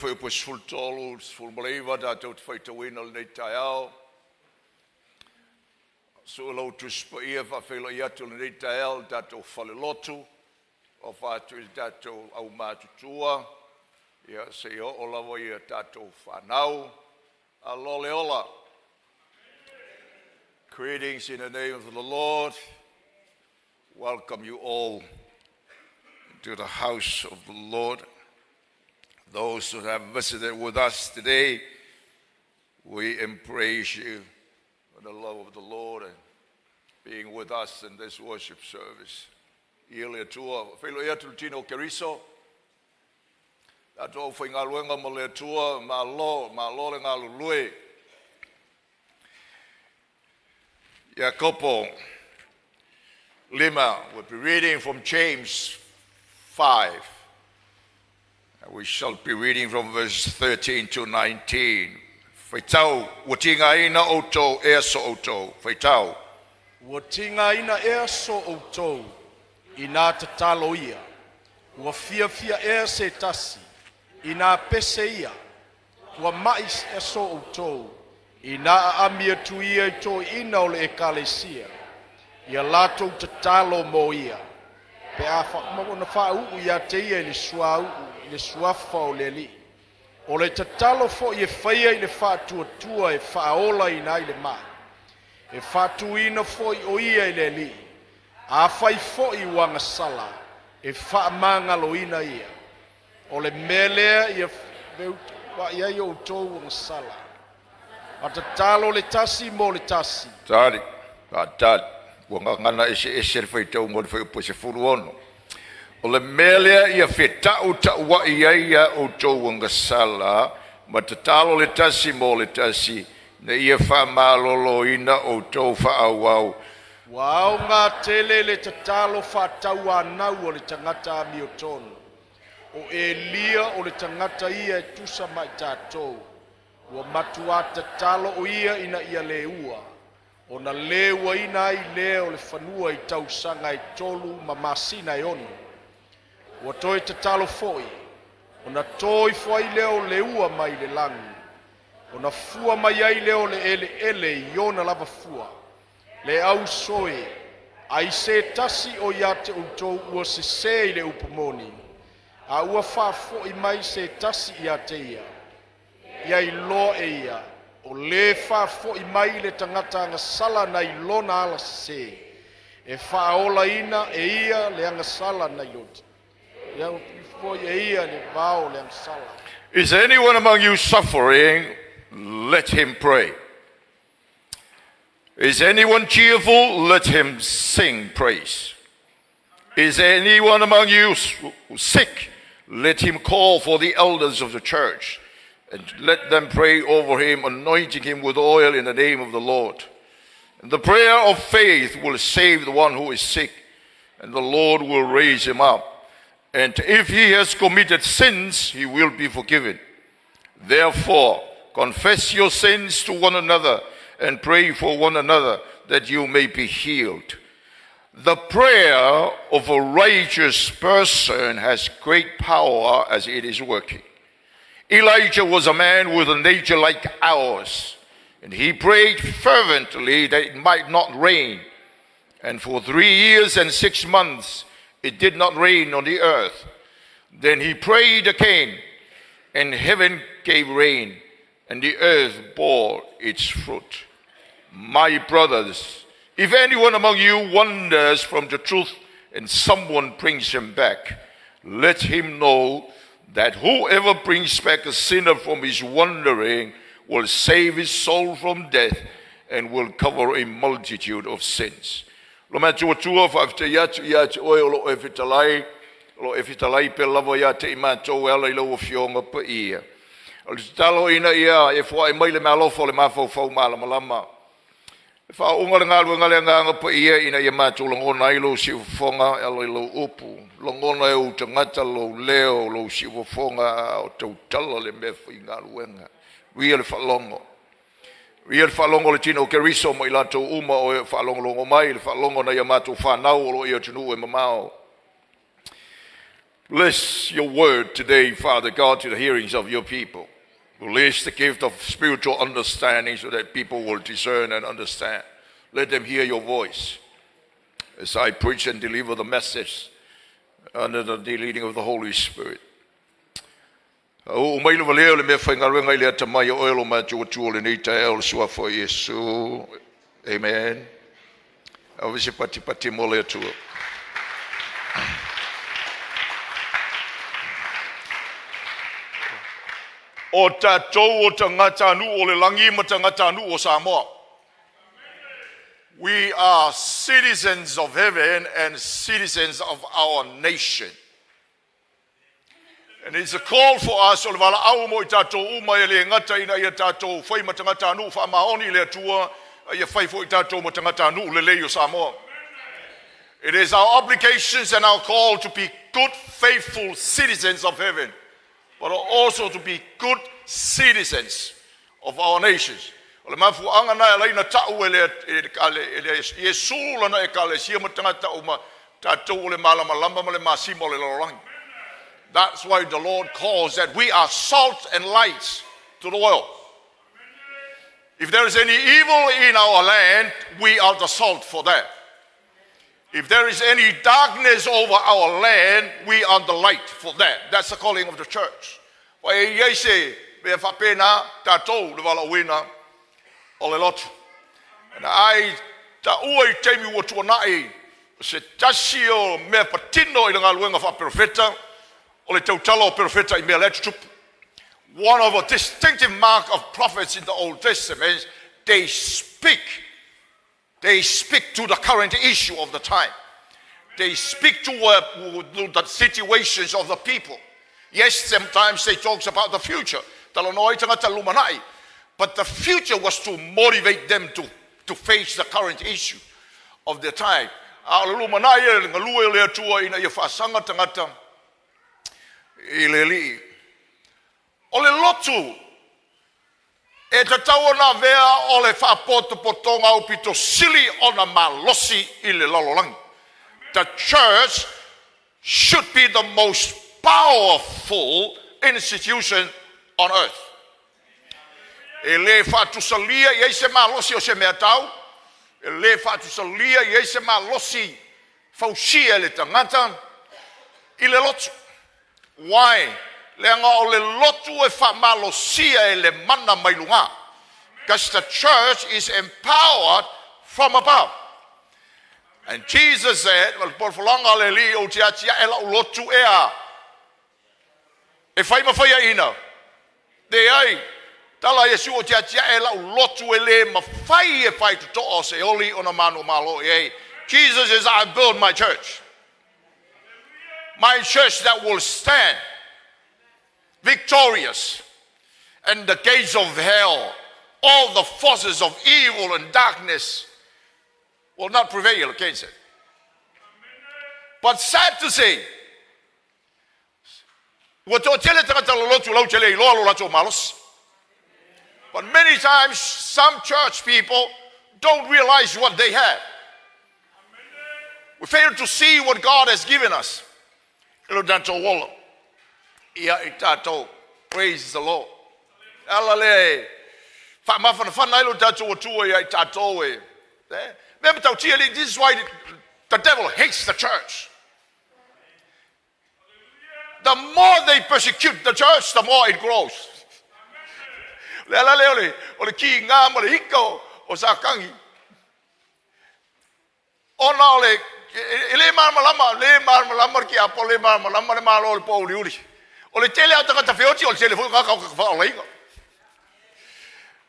Fuaiupu 13 19 tatou te faitauina i lenei taeao. Su'u lau Tusi Paia e faafeiloai atu i lenei taeao i le tatou falelotu, alofa atu i le tatou aumatutua, ia seia oo lava i a tatou fanau. Malo le ola. Greetings in the name of the Lord. Welcome you all to the house of the Lord. Those who have visited with us today, we embrace you with the love of the Lord and being with us in this worship service. Ia le Atua, faafeiloai atu le tino o Keriso, tatou aufaigaluega ma le Atua, malo, malo le galulue. Iakopo 5, we'll be reading from James 5. And we shall be reading from verse 13 to 19. Faitau, ua tigaina outou ea so outou. Faitau. Ua tigaina ea so outou inā tatalo ia? Ua fiafia ea se tasi inā pese ia? Ua ma'i ea so outou inā aami atu ia i toeaiina o le ekalesia, ia latou tatalo mo ia, pe a ona faauu ia te ia i le suauu i le suafa o le Alii? O le tatalo foi e faia i le faatuatua e faaolaina ai le ma'i, e faatuina foi o ia e le Alii. Afai foi ua agasala, e faamagaloina ia. O le mea lea ia feutagai ai outou agasala. A tatalo le tasi mo le tasi. Tali, faatali, ua gagana eseese le faitauga o le fuaiupu 16. O le mea lea ia fetaʻutaʻuaʻi ai iā outou agasala ma tatalo le tasi mo le tasi ina ia faamaloloina outou faaauau. Ua aoga tele le tatalo faatauanau a le tagata amiotonu. O Elia o le tagata ia e tusa ma i tatou. Ua matuā tatalo o ia ina ia le ua, ona le uaina ai lea o le fanua i tausaga e 3 ma masina e 6. Ua toe tatalo foi, ona to ifo ai lea o le ua mai le lagi, ona fua mai ai lea o le eleele i ona lava fua. Le auso e, ai se tasi o ia te outou ua sesē i le upu moni, a ua faafoi mai se tasi ia te ia, ia iloa e ia, o le faafoi mai le tagata agasala nai lona ala sesē, e faaolaina e ia le agasala nai lo ia foi e ia le vao o le agasala. Is anyone among you suffering? Let him pray. Is anyone cheerful? Let him sing praise. Is anyone among you sick? Let him call for the elders of the church and let them pray over him, anointing him with oil in the name of the Lord. And the prayer of faith will save the one who is sick, and the Lord will raise him up. And if he has committed sins, he will be forgiven. Therefore, confess your sins to one another and pray for one another that you may be healed. The prayer of a righteous person has great power as it is working. Elijah was a man with a nature like ours, and he prayed fervently that it might not rain. And for 3 years and 6 months it did not rain on the earth. Then he prayed again, and heaven gave rain, and the earth bore its fruit. My brothers, if anyone among you wanders from the truth and someone brings him back, let him know that whoever brings back a sinner from his wandering will save his soul from death and will cover a multitude of sins. Lo matuatua faafetai atu ia te oe o loo e fetalai, o loo e fetalai pea lava ia te i matou e ala i lau afioga paia. O le tatalo ina ia e foai mai le meaalofa o le mafaufau malamalama. E faaauga le galuega le agaga paia ina ia matou lagona ai lou siufofoga e ala i lou upu. Lagona e ou tagata lou leo, lou siufofoga o tautala le mea faigaluega. Uia le faalogo. Ia le faalogo o le tino o Keriso ma i latou uma o e faalogologo mai, le faalogo na ia matou whanau o lo ia atunuu e mamao. Bless your word today, Father God, to the hearings of your people. Release the gift of spiritual understanding so that people will discern and understand. Let them hear your voice as I preach and deliver the message under the leading of the Holy Spirit. Faauu mai le valea o le meafaigaluega i le atamai o oe lo matou Atua o lenei taeao i le Suafa o Iesu. Amen. Ave se patipati mo le Atua. O tatou o tagatanuu o le lagi ma tagatanuu o Samoa. We are citizens of heaven and citizens of our nation. And it's a call for us, o le valaau mo i tatou uma e le gata ina ia tatou fai ma tagatanuu faamaoni i le Atua, a ia fai foi tatou ma tagatanuu lelei o Samoa. It is our obligations and our call to be good, faithful citizens of heaven, but also to be good citizens of our nations. O le mafuaaga na e ala ai na ta'u e le, e le, e le Iesu lana Ekalesia ma tagata uma, tatou o le malamalama ma le masima o le lalolagi. That's why the Lord calls that we are salt and light to the world. If there is any evil in our land, we are the salt for that. If there is any darkness over our land, we are the light for that. That's the calling of the church. Ua e i ai se mea faapena tatou le valaauina o le lotu. Na ai taua i taimi ua tuanai se tasi o mea patino i le galuega faaperofeta o le tautala o perofeta i mea la e tutupu. One of a distinctive mark of prophets in the Old Testament, they speak. They speak to the current issue of the time. They speak to the situations of the people. Yes, sometimes they talk about the future. Talanoa ai tagata lumanai. But the future was to motivate them to face the current issue of their time. A o le lumanai e le galue o le Atua ina ia faasaga tagata i le Alii. O le lotu E tatau ona avea o le faapotopotoga aupito sili ona malosi i le lalolagi. The church should be the most powerful institution on earth. E le faatusalia i ai se malosi o se meatau, e le faatusalia i ai se malosi fausia e le tagata i le lotu. Why? Leaga o le lotu e faamalosia e le mana mai luga. Because the church is empowered from above. And Jesus said, o le polofolaga a le Alii, ou te atiae lau lotu e a? E fai ma faiaina? Leai. Tala a Iesu, ou te atiae lau lotu e le mafai e faitotoa o Seoli ona manumalo i ai. Jesus says, I build my church. My church that will stand victorious, and the gates of hell, all the forces of evil and darkness will not prevail against it. But sad to say, ua toatele tagata lolotu lautele iloa lo latou malosi. But many times, some church people don't realize what they have. We fail to see what God has given us. I lo tatou ola. Ia i tatou. Praise the Lord. Ala lea e faamafanafana ai lo tatou Atua ia i tatou e. Mea matautia, this is why the devil hates the church. The more they persecute the church, the more it grows. Le ala lea o le kiga ma le ika o Satani. Ona o le, e le malamalama, le malamalama le tiapo, le malamalama le malo o le po'ouliuli. O le tele lava o tagata feoti, o le tele foi o tagata o faaolaina.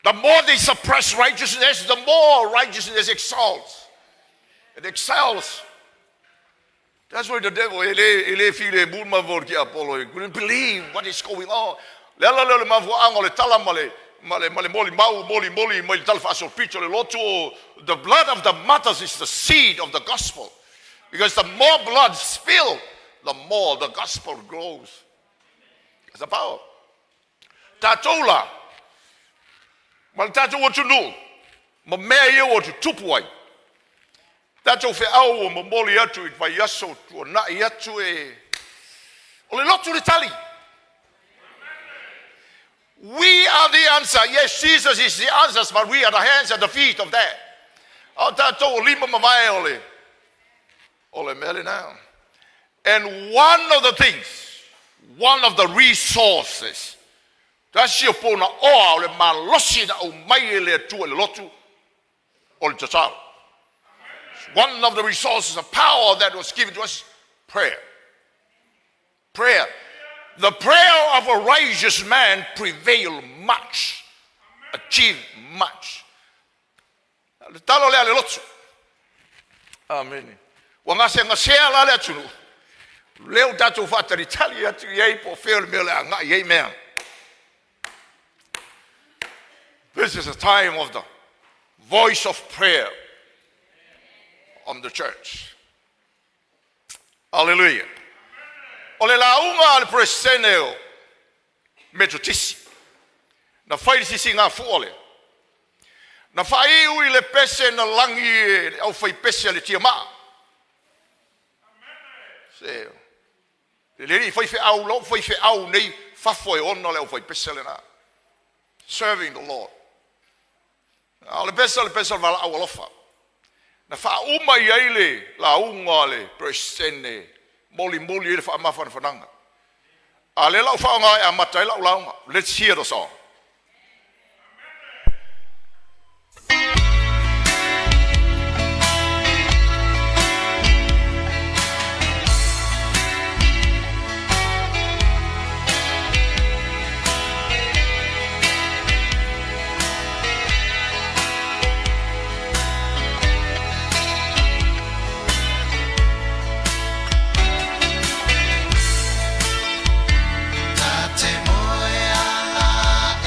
The more they suppress righteousness, the more righteousness exalts. It excels. That's why the devil, e le, e le filemu le mafua o le tiapolo. He couldn't believe what is going on. Le ala lea o le mafuaaga o le tala ma le, ma le, ma le molimau, molimoli mai le tala faasolopito le lotu, the blood of the martyrs is the seed of the gospel. Because the more blood spilled, the more the gospel grows. That's the power. Tatou la, ma le tatou atunuu, ma mea ia ua tutupu ai. Tatou feau ua momoli atu i vaiaso tuanai atu e. O le lotu le tali. We are the answer. Yes, Jesus is the answers, but we are the hands and the feet of that. A o tatou o lima ma vae o le mea lena. And one of the things, one of the resources, tasi o pona oa o le malosi na aumai e le Atua i le lotu o le tatalo. One of the resources of power that was given to us, prayer. Prayer. The prayer of a righteous man prevail much, achieve much. Le talo lea le lotu. Amen. Ua gasegasea la le atunuu. Lea ua tatou faatalitali atu i ai po o fea le mea o le agai i ai mea. This is a time of the voice of prayer on the church. Hallelujah. O le lauga a le Peresetene o Metotisi. Na fai le sisigafua lea. Na faaiu i le pese na lagi e le aufaipese a le tiamaa. Se, le le faifeau lau faifeau nei fafo e ona le aufaipese lena. Serving the Lord. A o le pese o le valaau alofa. Na faauma i ai le lauga a le Peresetene molimoli ai le faamafanafanaga. A lea lau faaaoga e amata ai lau lauga. Let's hear the song. Ta te moe ala.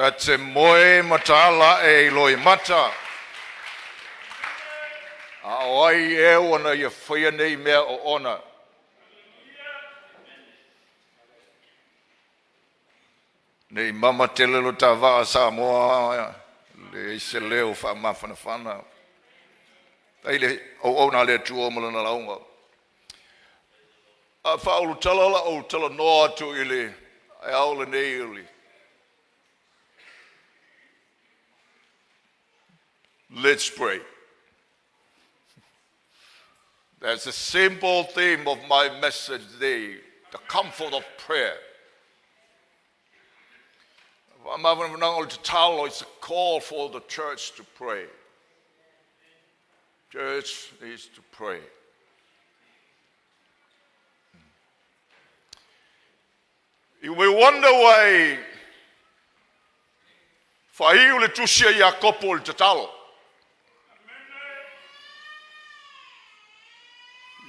Ta te moe mataala aʻe i loimata, a o ai ea ua na ia faia nei mea oona? Nei mama tele lo ta vaa Samoa, leai se leo faamafanafana. Faafetai i le auauna a le Atua ma lana lauga. A faaulutala la ou talanoa atu i le ao lenei o le Let's pray. That's the simple theme of my message today, the comfort of prayer. It's a call for the church to pray. Church needs to pray. You may wonder why faaiu le tusi a Iakopo i le tatalo.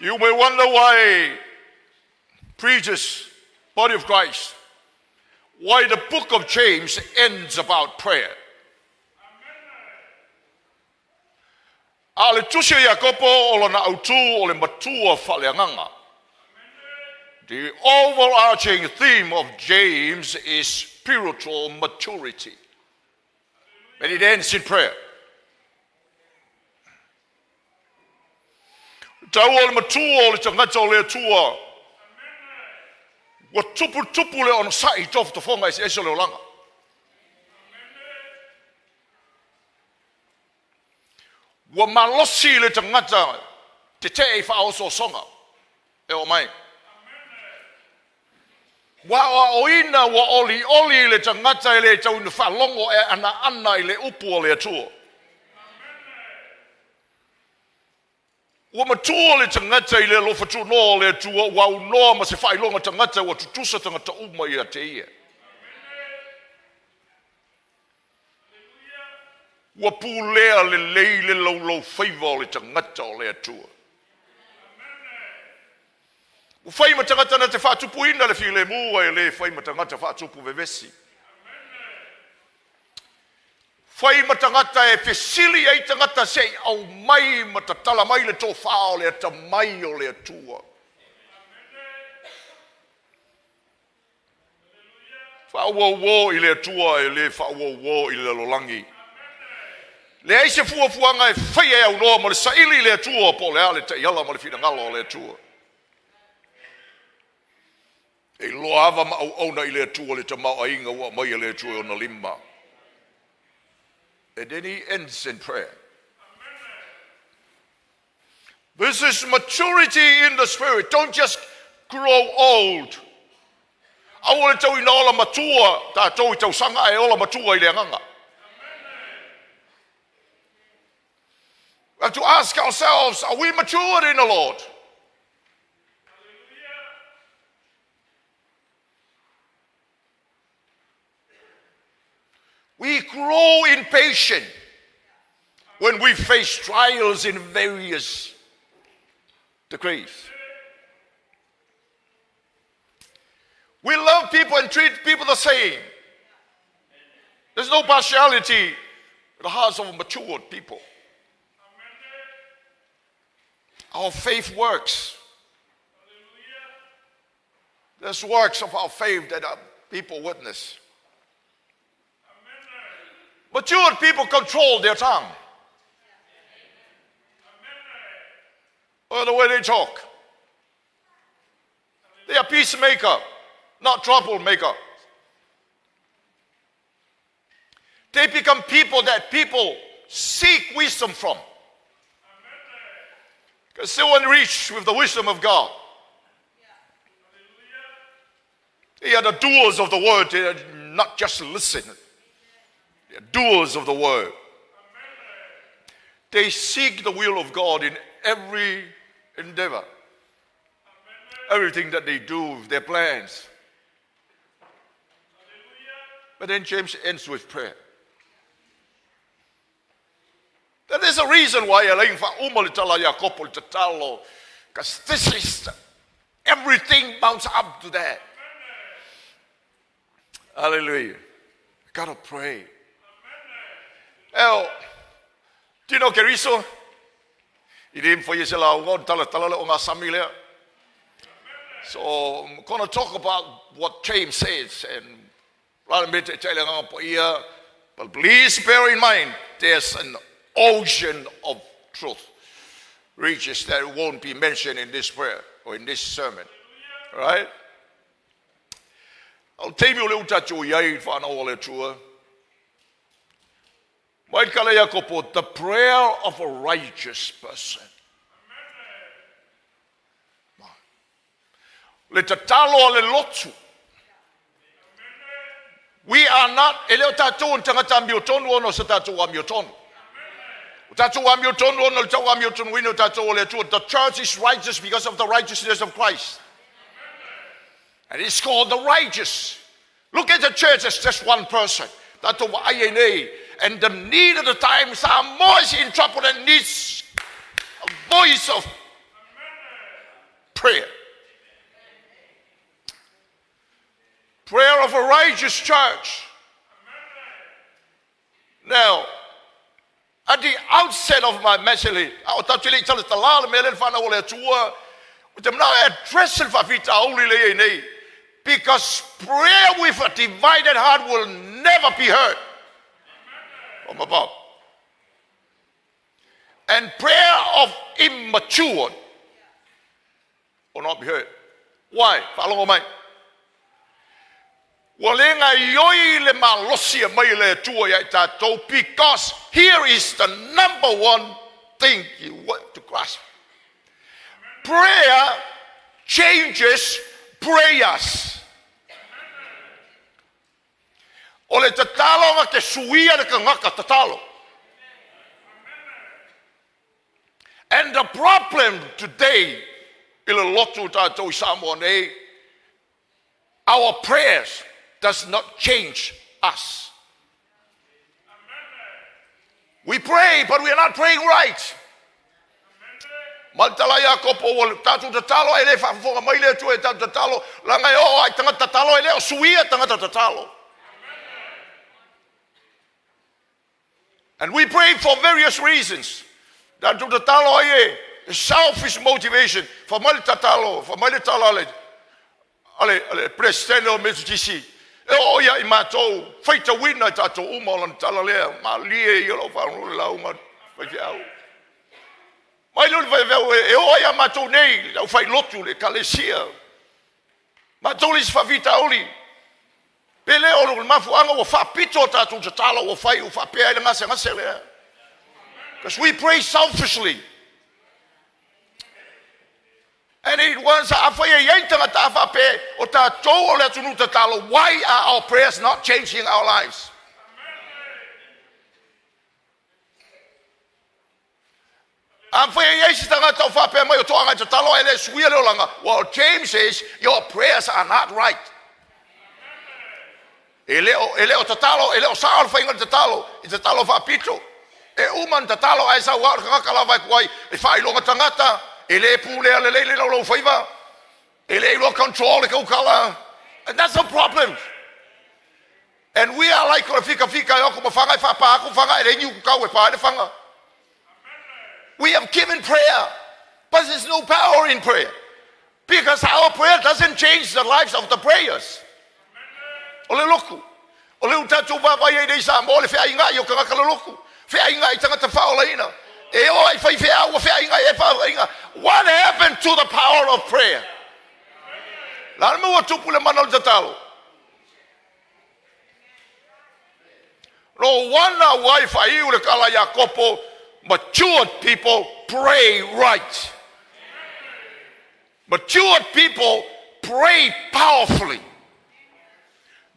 You may wonder why preachers, body of Christ, why the book of James ends about prayer. A o le tusi a Iakopo o lona autū o le matua faaleagaga. The overarching theme of James is spiritual maturity. And it ends in prayer. Tau o le matua o le tagata o le Atua. Ua tuputupu le onosai i tofotofoga eseese o le olaga. Ua malosi le tagata tetee i faaosoosoga e oo mai. Ua aoaoina, ua olioli le tagata e le tau ina faalogo e anaana i le upu a le Atua. Ua matua le tagata i le alofa tunoa o le Atua, ua aunoa ma se faailoga tagata ua tutusa tagata uma ia te ia. Ua pulea lelei le laulaufaiva o le tagata o le Atua. Ua fai ma tagata na te faatupuina le filemu, ae le fai ma tagata faatupu vevesi. Fai ma tagata e fesili ai tagata se i aumai ma tatala mai le tofa o le atamai o le Atua. Faauouo i le Atua e le faauouo i le lalolagi. Leai se fuafuaga e faia e aunoa ma le saili i le Atua po o le a le taiala ma le finagalo o le Atua. E iloa ava ma auauna i le Atua le tamaoaiga ua aumaia le Atua i ona lima. And then he ends in prayer. This is maturity in the spirit. Don't just grow old. Aua le tau ina ola matua tatou i tausaga ae ola matua i le agaga. We have to ask ourselves, are we matured in the Lord? We grow impatient when we face trials in various degrees. We love people and treat people the same. There's no partiality in the hearts of matured people. Our faith works. There's works of our faith that our people witness. Matured people control their tongue. Or the way they talk. They are peacemaker, not troublemaker. They become people that people seek wisdom from. Because they were enriched with the wisdom of God. They are the doers of the word. They are not just listen. They are doers of the word. They seek the will of God in every endeavor. Everything that they do, their plans. But then James ends with prayer. There is a reason why e faauma le tala a Iakopo i le tatalo. Because this is everything mounts up to that. Hallelujah. Gotta pray. Eo, do you know Keriso? I le mawhai e se lauga o talatala le o ngā sami lea. So, I'm gonna talk about what James says and but please bear in mind there's an ocean of truth riches that won't be mentioned in this prayer or in this sermon. All right? O le taimi o lea ua tatou i ai i le whanau o le Atua. Mai kala Iakopo, the prayer of a righteous person. Le tatalo a le lotu. We are not, e le o tatou ni tagata amiotonu ona o se tatou amiotonu. O tatou amiotonu ona o le tau amiotonuina o tatou o le Atua. The church is righteous because of the righteousness of Christ. And it's called the righteous. Look at the church as just one person. Tatou vaai ai nei. And the need of the time, Samoa is in trouble and needs a voice of prayer. Prayer of a righteous church. Now, at the outset of my message, a o tatou te le i talatala le mea lea le whanau o le Atua, o te manao e address le faafitauli le i ai nei, because prayer with a divided heart will never be heard from above. And prayer of immature will not be heard. Why? Faalogo mai. Ua le gaioi le malosi e mai le Atua ia i tatou, because here is the number one thing you want to grasp. Prayer changes prayers. O le tatalo na te suia le tagata tatalo. And the problem today, i le lotu tatou i Samoa nei, our prayers does not change us. We pray, but we are not praying right. Ma le tala Iakopo, ua tatou tatalo e le faafofoga mai le Atua e tatou tatalo, laga e oo ai tagata tatalo e le o suia tagata tatalo. And we pray for various reasons. Tatou tatalo ai e selfish motivation. Fa mai le tatalo, fa mai le tala a le, a le, a le presidente o Methodisi. E oo ia i matou, faitauina i tatou uma o lana tala lea, malie ia lau faalogo le lauga faifeau. Mai lea o le faifeau e oo ai ia matou nei, le aufailotu, le ekalesia. Matou le isi faafitauli. Pe le o le mafuaaga ua faapito a tatou tatalo ua fai ua faapea ai le gasegase lea. Because we pray selfishly. And it was, afai e i ai tagata a faapea o tatou o le atunuu tatalo, why are our prayers not changing our lives? Afai e i ai se tagata o faapea mai o toaga e tatalo ae le suia le olaga, well, James says your prayers are not right. E le o, e le o tatalo, e le o sao le faiga o le tatalo, i tatalo faapito. E uma na tatalo ae sau lava o le tagata lava e kuai, e faailoga tagata, e le pulea lelei le laulau faiva, e le iloa control le taukala. And that's the problem. And we are like o le fikafika e o atu ma fana e faapa atu fana e leai ni utu kau e pa ai le fana. We have given prayer, but there's no power in prayer. Because our prayer doesn't change the lives of the prayers. O le lotu. O le utatou vaavaai ai nei Samoa le feaiga i o tagata le lotu. Feaiga i tagata faaolaina. E o ai fai feau ua feaiga e feaiga. What happened to the power of prayer? La le mea ua tupu le mana o le tatalo. No wonder why faaiu le tala Iakopo, matured people pray right. Matured people pray powerfully.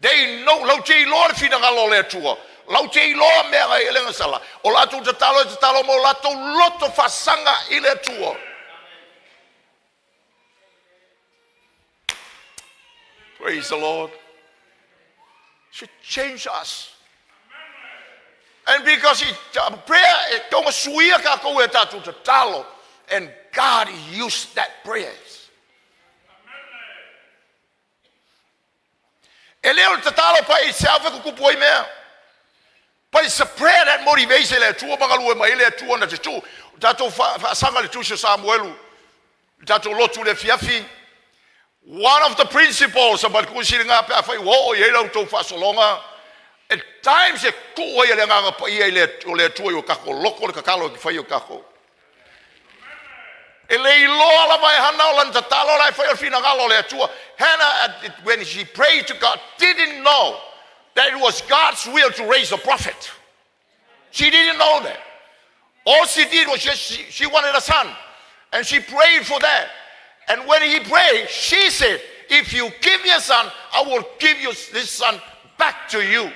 They know, lau te iloa le finagalo o le Atua. Lau te iloa mea ngai ele gasala. O latou tatalo e tatalo mo latou loto faasaga i le Atua. Praise the Lord. Should change us. And because it, prayer, e tonga suia kākou e tātou tatalo, and God used that prayers. E le o le tatalo by itself e tutupu ai mea. But it's a prayer that motivates e le Atua ma galue mai ai le Atua na te tuu. O tatou faasaga i le tusi o Samuelu, le tatou lotu i le afiafi. One of the principles about kusiliga pe afai ua oo i ai la outou faasologa, at times e tuu ai e le Agaga Paia i le, o le Atua i o tatou loto le tatalo e fai e o tatou. E le iloa lava e Hana o lana tatalo la e fai o le finagalo o le Atua. Hannah, when she prayed to God, didn't know that it was God's will to raise a prophet. She didn't know that. All she did was just she wanted a son. And she prayed for that. And when he prayed, she said, If you give me a son, I will give you this son back to you.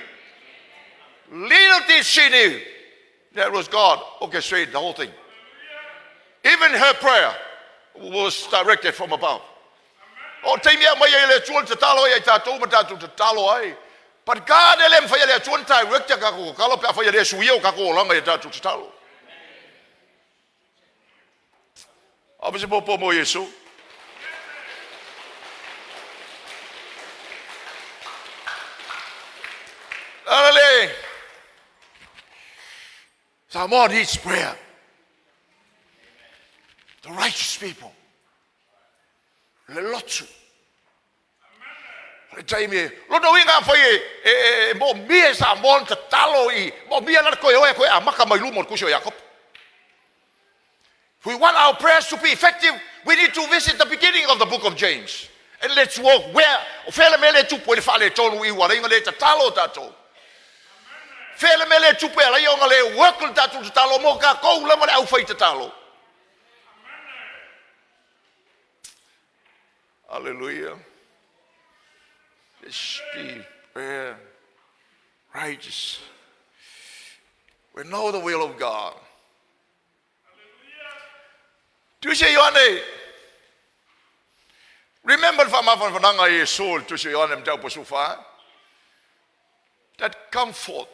Little did she knew that was God orchestrated the whole thing. Even her prayer was directed from above. O taimi e aumai ai e le Atua le tatalo ai ia i tatou ma tatou tatalo ai. But God e le mafai e le Atua ona direct a tatou tatalo pe afai e le suia o tatou olaga i a tatou tatalo. Ave se popo mo Iesu. Ala le Samoa needs prayer. The righteous people. Le lotu. O le taimi e, lona uiga afai e, e, e, e moomia e Samoa le tatalo i, moomia la le toe oe toe amata mai luma o le tusi o Iakopo. If we want our prayers to be effective, we need to visit the beginning of the book of James. And let's walk where, o fea le mea lea e tupu ai le faaletonu i ua alai ona le tatalo tatou. Fea le mea lea e tupu e alai ona le work le tatou tatalo mo tatou lava le aufai tatalo. Hallelujah. Let's be prayer righteous. We know the will of God. Tusi Ioane. Remember le faamafanafanaga a Iesu i le Tusi o Ioane Mataupu 14? That comfort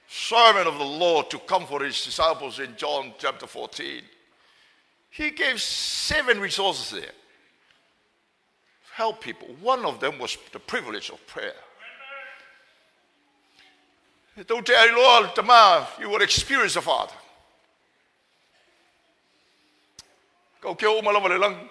servant of the Lord to comfort his disciples in John chapter 14. He gave seven resources there. Help people. One of them was the privilege of prayer. E tou te ailoa le tama, you will experience the Father. Kau ke o uma lava le lagi.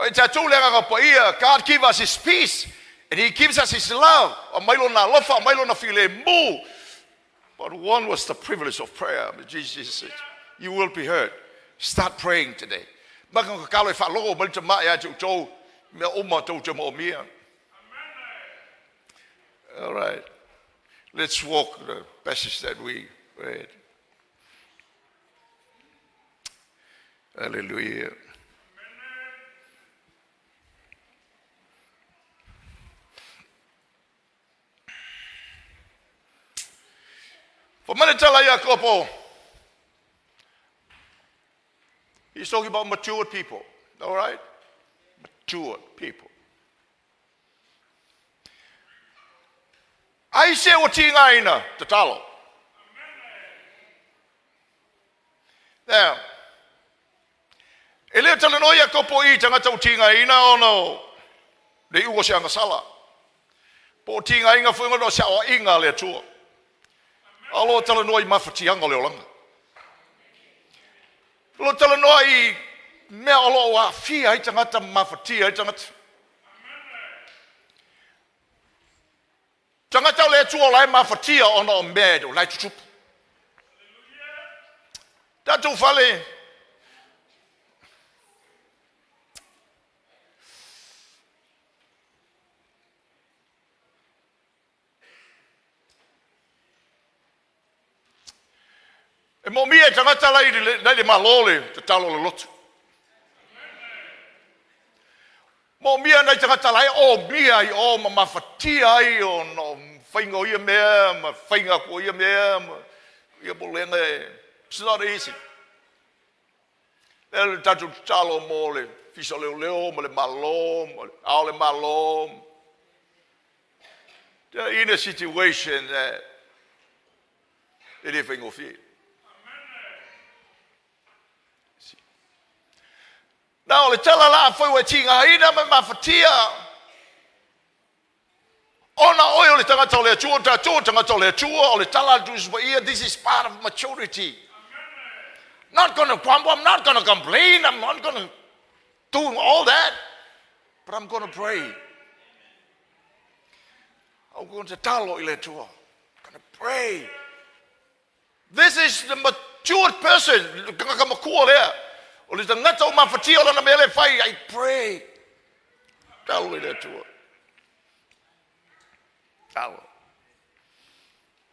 E tatou le agaga paia, God give us his peace and he gives us his love. Aumai lona alofa, aumai lona filemu. But one was the privilege of prayer. Jesus said, you will be heard. Start praying today. Maka kakalo e whaalogo mai le tama ia te outou, mea uma tou te moomia. All right. Let's walk the passage that we read. Hallelujah. Fa mai le tala Iakopo. He's talking about mature people. All right? Mature people. Ai se ua tigaina, tatalo. Now, e le o talanoa Iakopo i tagata ua tigaina ona o le iuga o se agasala, po o tigaina foi ona o se aoaiga a le Atua. A o lo o talanoa i mafatiaga o le olaga. O lo o talanoa i mea o lo o aafia ai tagata ma mafatia ai tagata. Tagata o le Atua o la e mafatia ona o mea o la e tutupu. Tatou fale E moomia e tagata la i le Malo le tatalo o le lotu. Moomia nai tagata la e omia ai o ma mafatia ai ona o faiga o ia mea ma faiga atu o ia mea ma ia popolega e it's not easy. Lea le tatou tatalo mo le Ofisa o Leoleo ma le Malo ma le Ao le Malo. They're in a situation that e le faigofie. Na o le tala la afai ua e tigaina ma e mafatia, ona oe o le tagata o le Atua, o tatou o tagata o le Atua, o le tala a le Tusi Paia, this is part of maturity. Not gonna grumble, I'm not gonna complain, I'm not gonna do all that, but I'm gonna pray. I'm going to tatalo i le Atua. I'm gonna pray. This is the matured person, le tagata matua lea. O le tagata ua mafatia o lana mea lea e fai, I pray. Tatalo i le Atua. Tatalo.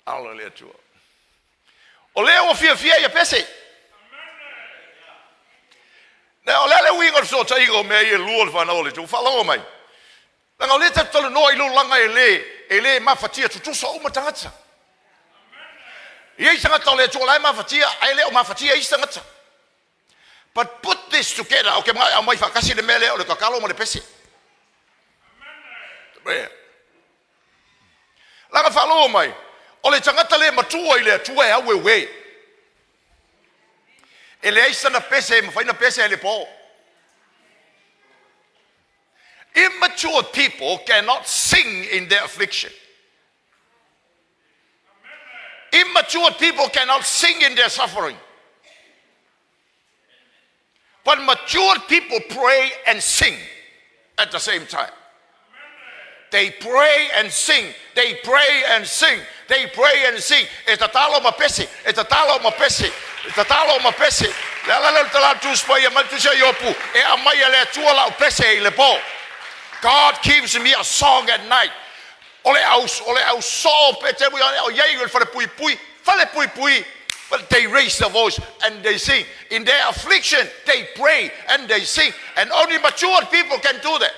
Tatalo i le Atua. O lea ua fiafia ia pese. Na, o le a le uiga o le fesootaiga o mea ia e lua o le fanau o le Atua? Faalogo mai. Leaga o lea tatou te talanoa i lolaga e le, e le mafatia tutusa uma tagata. E i ai tagata o le Atua o la e mafatia, ae le o mafatia isi tagata. But put this together, ou te manao e aumai faatasi le mea lea o le tatalo ma le pese. Leaga faalogo mai, o le tagata le matua i le Atua e aueuē. E leai sana pese e mafai ona pese ai i le po. Immature people cannot sing in their affliction. Immature people cannot sing in their suffering. But mature people pray and sing at the same time. They pray and sing. They pray and sing. They pray and sing. E tatalo ma pese. E tatalo ma pese. E tatalo ma pese. Le ala lea o le tala a le Tusi Paia mai le Tusi a Iopu, E aumai e le Atua lau pese i le po. God gives me a song at night. O le au, o le au soo pe te mui o iai i le falepuipui, falepuipui, but they raise their voice and they sing. In their affliction, they pray and they sing. And only mature people can do that.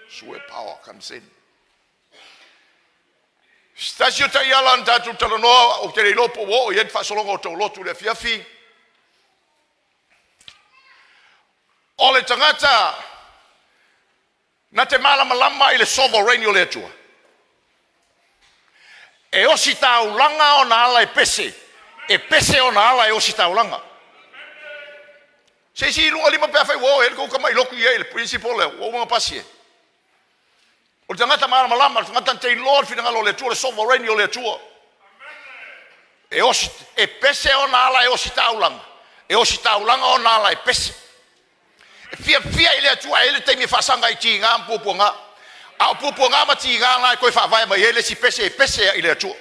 That's where power comes in. Se tasi o taiala na tatou talanoa, ou te le iloa po ua oo i ai le faasologa o tou lotu i le afiafi, o le tagata na te malamalama i le sovereign o le Atua. E ositaulaga ona ala e pese, e pese ona ala e ositaulaga. Se isi i luga lima pe afai ua oo i ai le tou tamai lotu i ai le principle lea, ua uma ona pasi e. O le tagata malamalama, le tagata na te iloa le finagalo o le Atua, le sovereign o le Atua. E, osi, e pese ona ala e ositaulaga, e ositaulaga ona ala e pese. E fiafia i le Atua, e i ai le taimi e faasaga ai tiga ma puapuaga. A o puapuaga ma tiga na e toe faavae mai ai le isi pese e pese ai i le Atua.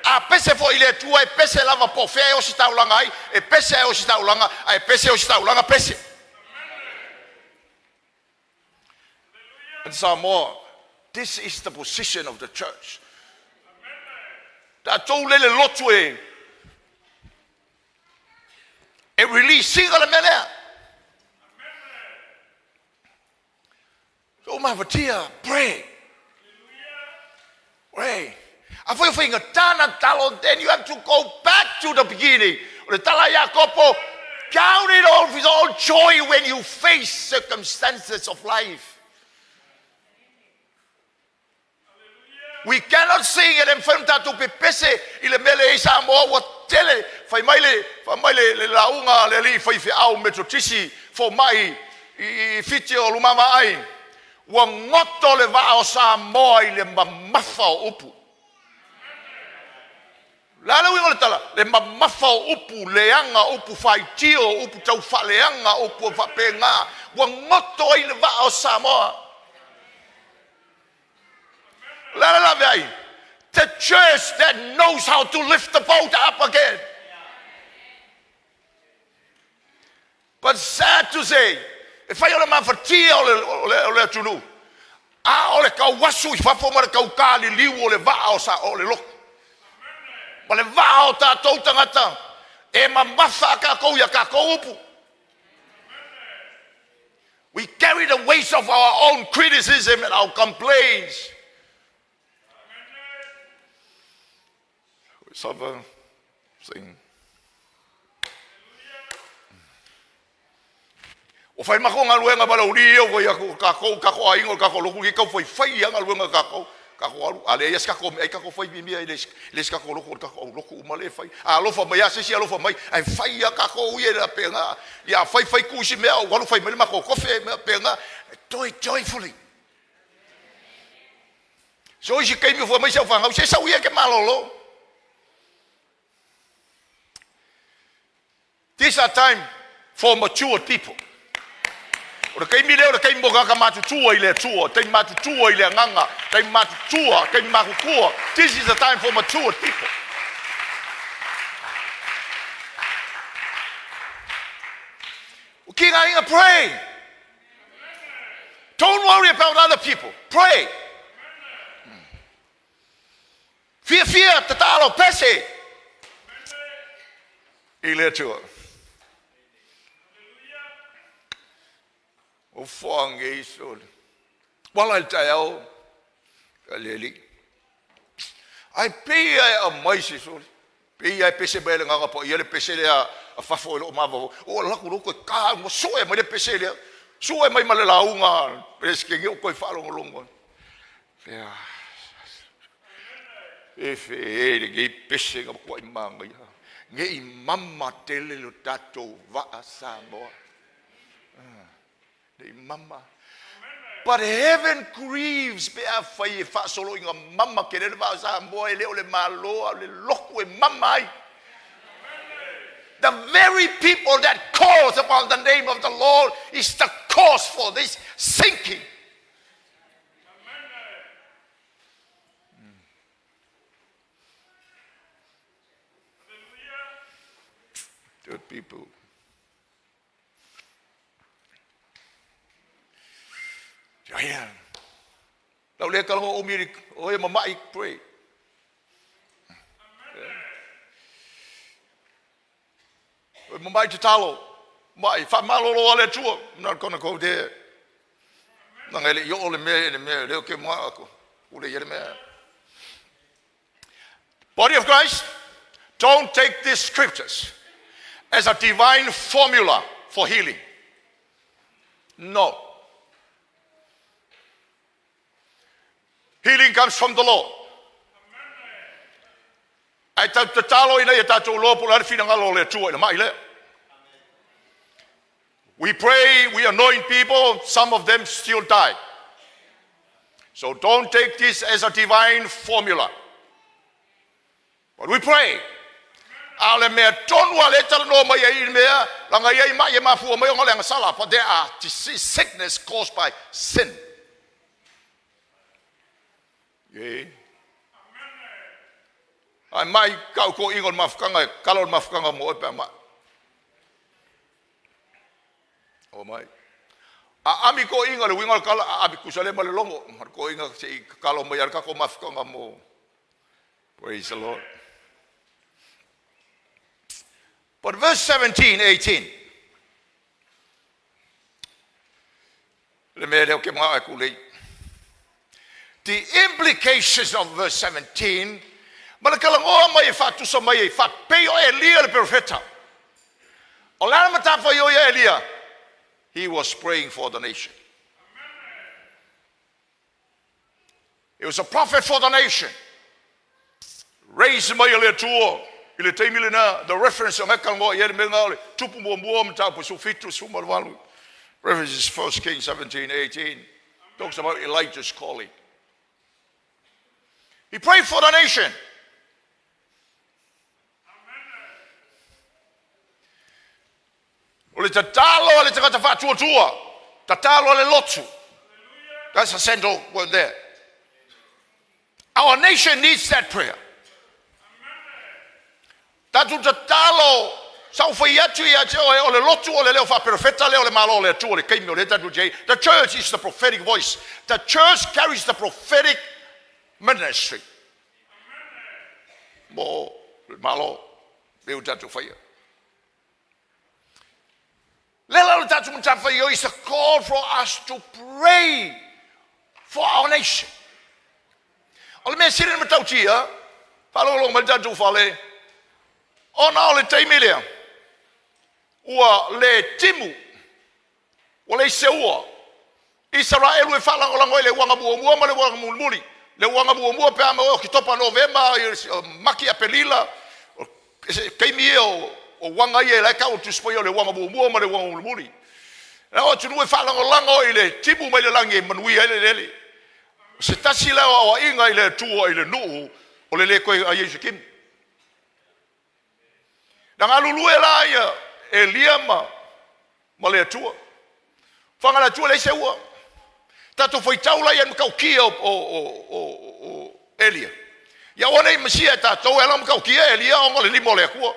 A pese foi i le Atua, e pese lava po o fea e ositaulaga ai, e pese ae ositaulaga, a e pese ositaulaga pese. And Samoa, this is the position of the church. Tatou lele lotu e e release ina le mea lea. So mafatia, pray. Pray. Afai o faigata na tatalo, then you have to go back to the beginning. O le tala a Iakopo, count it all with all joy when you face circumstances of life. We cannot sing e le mafai ona tatou pepese i le mea lea i Samoa ua tele fai mai le fai mai le, le lauga a le alii faifeau Metotisi fomai i, i Fiti o Lumavaai ua goto le vaa o Samoa i le mamafa o upu. Le a le uiga o le tala? Le mamafa o upu leaga, upu faitio, upu taufaaleaga, upu faapena, ua goto ai le vaa o Samoa. O le a le laveai? The church that knows how to lift the boat up again. But sad to say, e fai o le mafatia o le, o le, o le atunuu, a o le tauasu i fafo ma le taukaliliu o le vaa o, sa, o le lotu. Ma le vaa o tatou tagata, e mamafa a tatou ia tatou upu. We carry the weight of our own criticism and our complaints. We suffer, sing. Ua fai makou galuega valauli ia ua fai atu o takou, takou aiga o le takou lotu, ia tau faifai ia galuega a takou. Kako alu, a leai a se kako meaai kako fai mimia, e le le se kako loko, o le kako au loku uma lea e fai. A alofa mai lava se isi alofa mai, ae fai lava tatou ia i le pena. Ia fai fai tuu isi mea, ou alu fai mai le matou kofe, mea pena. Toe joyfully. So isi taimi fai mai si au fanau, se sau ia e te malolo. These are time for matured people. O le taimi lea o le taimi mo tagata matutua i le Atua, taimi matutua i le agaga, taimi matutua, taimi matutua. This is the time for matured people. O ki ngā inga pray. Don't worry about other people. Pray. Fiafia tatalo pese i le Atua. O foange iso. Wala i le taeao a le Alii. Ai pei e aumai se soli. Pei e pese mai le agaga paia le pese lea a fafo e loo mafaufau. O ala atu loa toe ta ua sue mai le pese lea. Sue mai ma le lauga Peresetene o toe faalogologo. Lea. E fe e lenei pese na matuai manaia. Ne i mama tele lo tatou vaa Samoa. Ne i mama. But heaven grieves pe afai e faasolo ina mama tele le vaa Samoa e le o le Malo a o le lotu e mama ai. The very people that calls upon the name of the Lord is the cause for this sinking. Good people. Ia. Lau le kalaho o miri o e mamai pray. O e mamai tatalo. Mai whamalolo a le Atua. I'm not gonna go there. Nanga ele i o le mea le mea leo ke mua ako. Ule i le mea. Body of Christ, don't take these scriptures as a divine formula for healing. No. Healing comes from the Lord. Ae tatou tatalo ina ia tatou iloa po o le a le finagalo o le Atua i le mai lea. We pray, we anoint people, some of them still die. So don't take this as a divine formula. But we pray. A o le mea tonu a le talanoa mai ai i le mea, laga e i ai mai e mafua mai ona o le agasala. But there are disease, sickness caused by sin. Yeah. Ai mai kau ko ingo le mafukanga, e kalo le mafukanga mo oe pe a mai. O mai. A ami ko inga le uiga o le kala, a ami kusa le ma le logo. Ma le ko inga se i kalo mai ale kako mafukanga mo. Praise the Lord. But verse 17, 18. Le mea lea o ke mga ku lei. The implications of verse 17, ma le talanoa mai e faatusa mai ai, faapei o Elia le perofeta. O le a le matafaioi a Elia? He was praying for the nation. He was a prophet for the nation. Raise mai e le Atua i le taimi lena, the reference o ngai talanoa i ai le mea lena o le tupu muamua mataupu 17, 18. Reference is 1 Kings 17, 18. Talks about Elijah's calling. He prayed for the nation. O le tatalo a le tagata faatuatua, tatalo a le lotu. That's a central word there. Our nation needs that prayer. Tatou tatalo sa ou fai atu ia te oe o le lotu o le leo faaperofeta lea o le Malo o le Atua le taimi o lea tatou te ai. The church is the prophetic voice. The church carries the prophetic ministry. Mo le Malo le o tatou faia. Le la o le tatou matafaioi is a call for us to pray for our nation. O le mea sili na matautia, faalogologo mai le tatou fale, ona o le taimi lea, ua le timu, ua le seua, Isaraelu e faalagolago ai le uaga muamua ma le uaga mulimuli. Le uaga muamua pe a maua Oketopa, Novema, Maki, Apelila, se taimi ia o uaga ia la e tau o le Tusi Paia o le uaga muamua ma le uaga mulimuli. La o atunuu e faalagolago i le timu mai le lagi e manuia ai le eleele. O se tasi lea o aoaiga i le Atua i le nuu o le le toe ai ai se timu. Na galulue la ia Elia ma le Atua. Faga le Atua leai se ua. Tatou faitau la ia matautia o Elia. Ia aua ne i masia e tatou e ala matautia Elia ona o le lima o le Atua.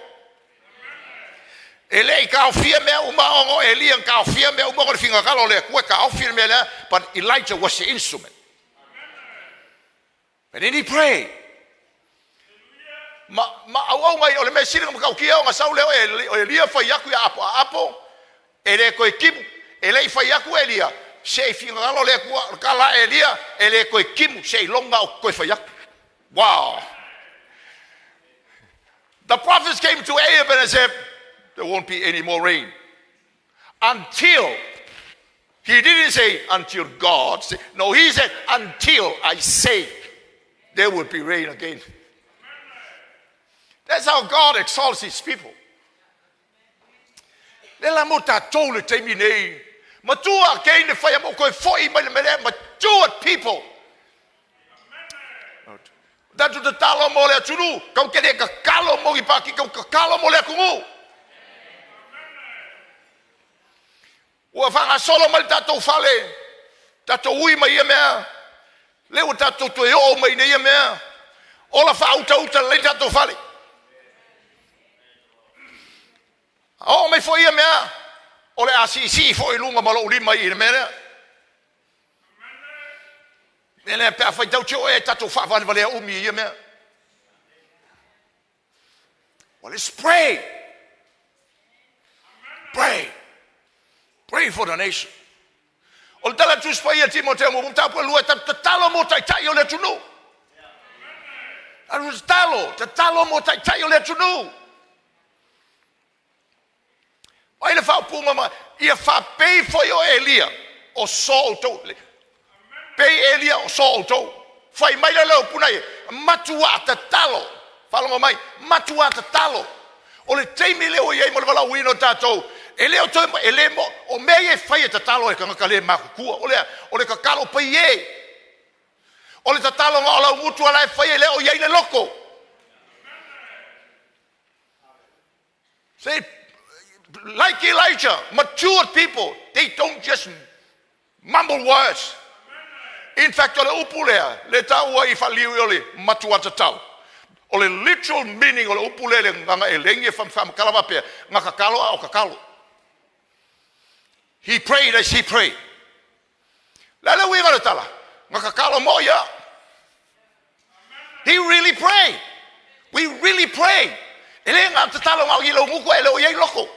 E le i taofia mea uma ona o Elia na taofia mea uma ona o le finagalo o le Atua e taofi le mea lea. But Elijah was the instrument. And then he prayed. Ma auauga ia o le mea sili na matautia ona sau lea o Elia fai atu ia Apo, a Apo e le toe timu, e le i fai atu Elia se i finagalo le Atua, o le tala a Elia e le toe timu seiloga o toe fai atu. Wow. The prophets came to Ahab and said, there won't be any more rain. Until, he didn't say until God said, no, he said until I say there will be rain again. That's how God exalts his people. Le la mo tatou le taimi nei. Matua ke ne whai mo koe foi mai le mele, mature people. Tatou tatalo mo le atunuu, kau te le tatalo mo ni pāti, kau tatalo mo le atunuu. Ua faagasolo mai le tatou fale, tatou ui mai ia mea, lea ua tatou toe oo mai nei ia mea, ola faautauta lelei tatou fale. A oo mai foi ia mea, o le a siisii foi i luga ma lou lima i le mea lea. Mea lea pe a faitau te o e tatou faavalevalea umi i ia mea. Well, let's pray. Pray. Pray for the nation. O le tala Tusi Paia Timoteo mo mataupu e lua, tatou tatalo mo taitai o le atunuu. Tatou tatalo, tatalo mo taitai o le atunuu. Ai le faaupuga ma ia faapei foi o Elia o so outou. Pei Elia o so outou. Fai mai le leo puna ia, matua tatalo. Faalogo mai, matua tatalo. O le taimi lea ua i ai mo le valaauina o tatou, e le o toe, e le mo, o mea ia e fai e tatalo e tagata le matutua. O le tatalo pai e. O le tatalo na o lau mutu ala e fai e le o i ai le loko. Say, like Elijah, mature people, they don't just mumble words. In fact, o le upu lea, le taua i faaliu o le matua tatalo. O le literal meaning o le upu lea le nganga e lengi e whamkala wapea, ngā kakalo a o kakalo. He prayed as he prayed. Le le uiga le tala, ngā kakalo mo ia. He really prayed. We really pray. E le ngā tatalo ngā i lau nguku e leo iai loko.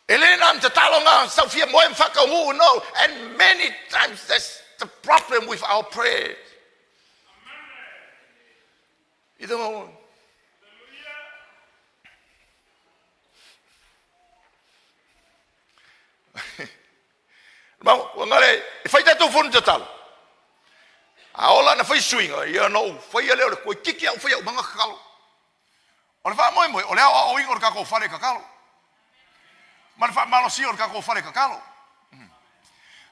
E le ngā tatalo ngā saufia moe mwhakaungu, no. And many times that's the problem with our prayers. Either one. Ma ua ngale e fai tatou fono tatalo. A ola na fai suiga, ia na ou faia lea o le koe kiki au fai au manga kakalo. O le faamoemoe, o le aoaoina o le tatou fale tatalo. Ma le faamalosia o le tatou fale tatalo.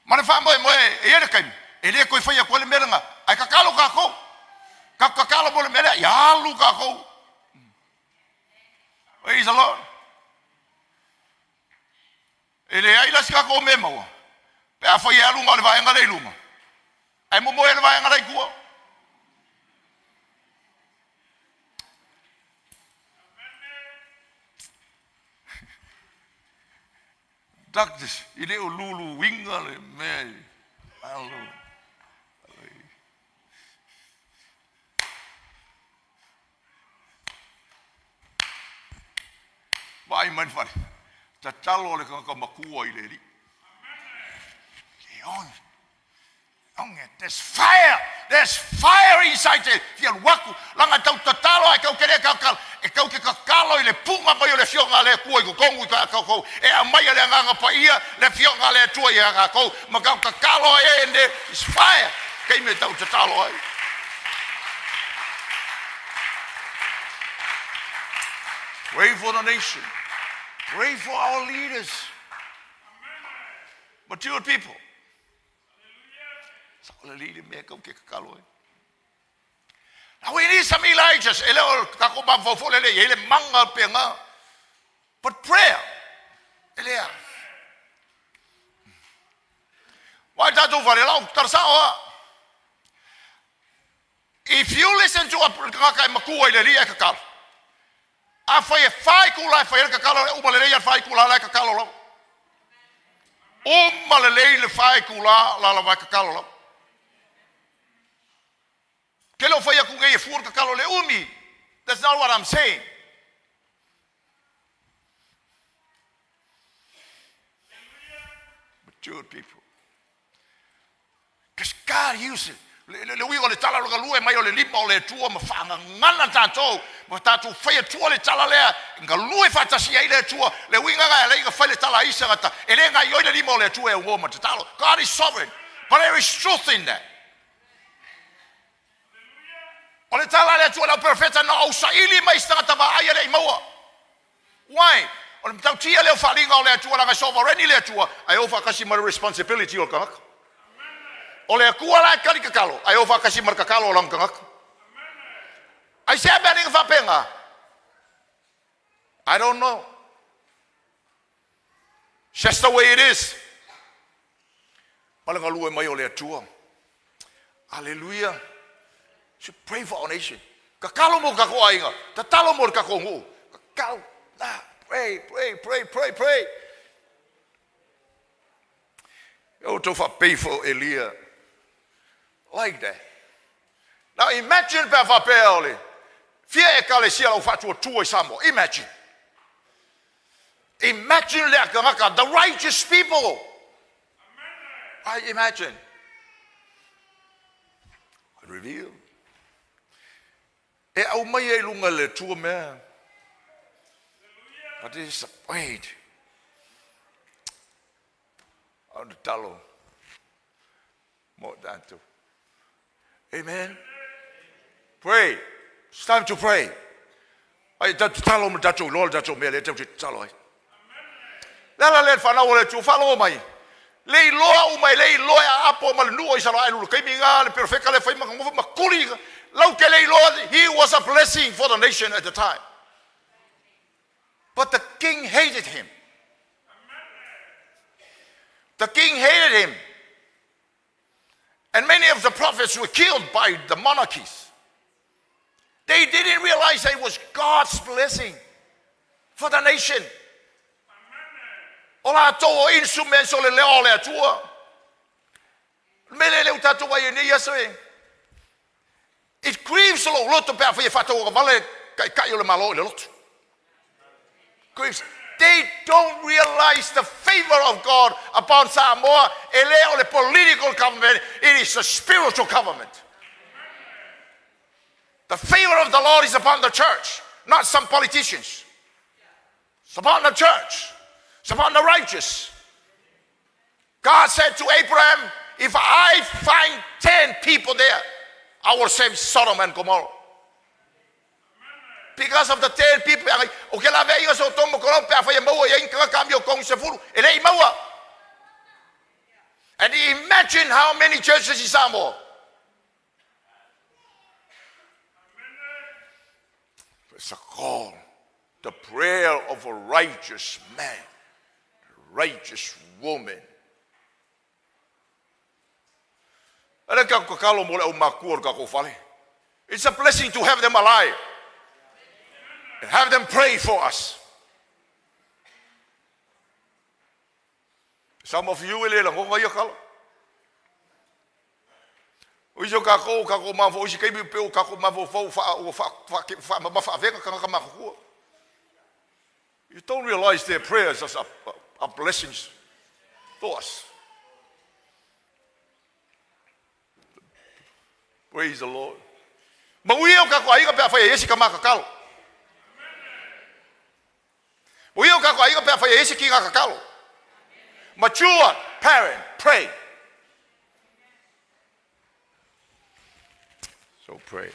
Ma le faamoemoe e i ai le taimi, e le toe fai atu ai le mea lena, ae tatalo tatou. Tatou tatalo mo le mea lea, ia alu tatou. Praise the Lord. E leai la se tatou mea e maua, pe a fai e alu na o le vaega lea i luma, ae momoe le vaega la i tua. Doctors, i le o luluina le mea i alo. Vaai mai le fale, tatalo le tagata matua i le Alii. E oge, oge, there's fire, there's fire inside there. Fia alu atu, laga tau tatalo ae tau te le kakalo, e tau te kakalo i le puga mai o le Afioga a le Atua i totonu i tatou, e aumaia le Agaga Paia, le Afioga a le Atua ia tatou, ma tatou tatalo ai e and is fire, taimi e tau tatalo ai. Pray for the nation. Pray for our leaders. Mature people. Sa o le lii le mea kau te tatalo ai. Now we need some Elijahs. E le o tatou mafaufau le le i ai le maga pe ngā. But prayer, e lea. Wai tatou fale lau tarasao a. If you listen to a tagata e matua i le alii ae tatalo, afai e fa itula e fai ai le tatalo, e uma lelei a le fa itula la e tatalo lava. Uma lelei le fa itula la lava e tatalo lava. Ke le o fai atu nei e fua le tatalo le umi. That's not what I'm saying. Mature people. Because God uses le, le uiga o le tala o le galue mai o le lima o le Atua ma faagagana tatou ma tatou fai atua le tala lea galue faatasi ai le Atua. Le uiga na e alai fai le tala a isi tagata e le gaioi le lima o le Atua e augoa ma tatalo. God is sovereign, but there is truth in that. O le tala a le Atua i lau perofeta, na ou saili mai se tagata vaai e le i maua. Why? O le matautia lea o faaaliga o le Atua, leaga e sovereign le Atua, ae o faatasi ma le responsibility o le tagata. O le Atua la e tali tatalo, ae o faatasi ma le tatalo o lana tagata. Aisea mea alii faapena? I don't know. It's just the way it is. Ma le galue mai o le Atua. Hallelujah. So pray for our nation. Tatalo mo tatou aiga. Tatalo mo le tatou nuu. Tatalo. Ah, pray, pray, pray, pray, pray. E outou faapei for Elia. Like that. Now imagine pe a faapea o le fia ekalesia lau faatuatua i Samoa. Imagine. Imagine le tagata, the righteous people. I imagine. I reveal. E aumai ai luga le Atua mea. But it is a wait. O le talo mo tatou. Amen. Pray. It's time to pray. Ai tatou tatalo ma tatou iloa le tatou mea lea tatou te tatalo ai. Le ala lea le fanau o le Atua faalogo mai. Le iloa uma e le iloa e aapo ma le nuu o Isaraelu le taimi na le perofeta le fai ma nofo ma tuli lau te le iloa. He was a blessing for the nation at the time. But the king hated him. The king hated him. And many of the prophets were killed by the monarchies. They didn't realize that it was God's blessing for the nation. O latou o instruments o le leo o le Atua. Le mea lea ua tatou ai nei aso e. It grieves lou loto pe a fai e faatauagavale taitai o le Malo i le loto. Grieves. They don't realize the favor of God upon Samoa. E le o le political government, it is a spiritual government. The favor of the Lord is upon the church, not some politicians. It's upon the church. It's upon the righteous. God said to Abraham, if I find 10 people there, I will save Sodom and Gomorrah. Because of the 10 people, o ke lawe aiga so tomo kono pe a whai maua i ainga ka mi o kong se furu, e le i maua. And imagine how many churches in Samoa. It's a call. The prayer of a righteous man, righteous woman. E le kakalo mo le au makua o le tatou fale. It's a blessing to have them alive and have them pray for us. Some of you e le lagona ia tala. O isi o kākou, kākou mafo, o isi taimi pe o kākou mafaufau ua faamamafa avega tagata matutua. You don't realize their prayers are blessings to us. Praise the Lord. Manuia o kākou aiga pe a fai e esi ka makakalo. Ua ia o tatou aiga pe afai e i ai se tiga tatalo. Mature parent, pray. So pray.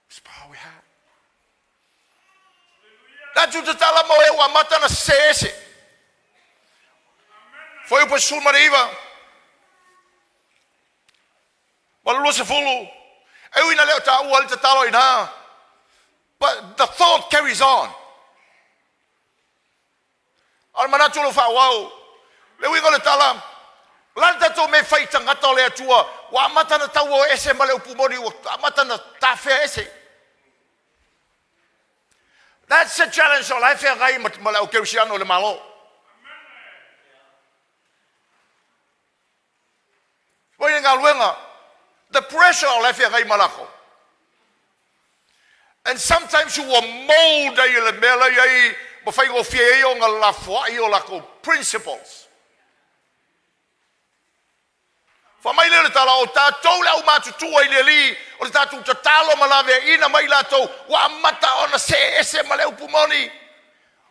It's power we have. Tatou tatala mo e ua amata na sese ese. Foi upu 19. Ma le 20, e ui ina le o taua ai le tatalo i ina, but the thought carries on. A o le manatu o lo o faaauau. Le uiga o le tala, o le a le tatou mea e fai i tagata o le Atua ua amata ona tauo ese ma le upu moni, ua amata ona tafea ese? That's the challenge o la e feagai ma le au kerisiano i le Malo. Ua i le galuega, the pressure o la e feagai ma lakou. And sometimes ua mold ai e le mea la i ai ma faigofie ai ona lafoai o lakou principles. Fai mai lea o le tala, o tatou le aumatutua i le Alii, o le tatou tatalo ma laveaiina mai latou ua amata ona see ese ma le upu moni.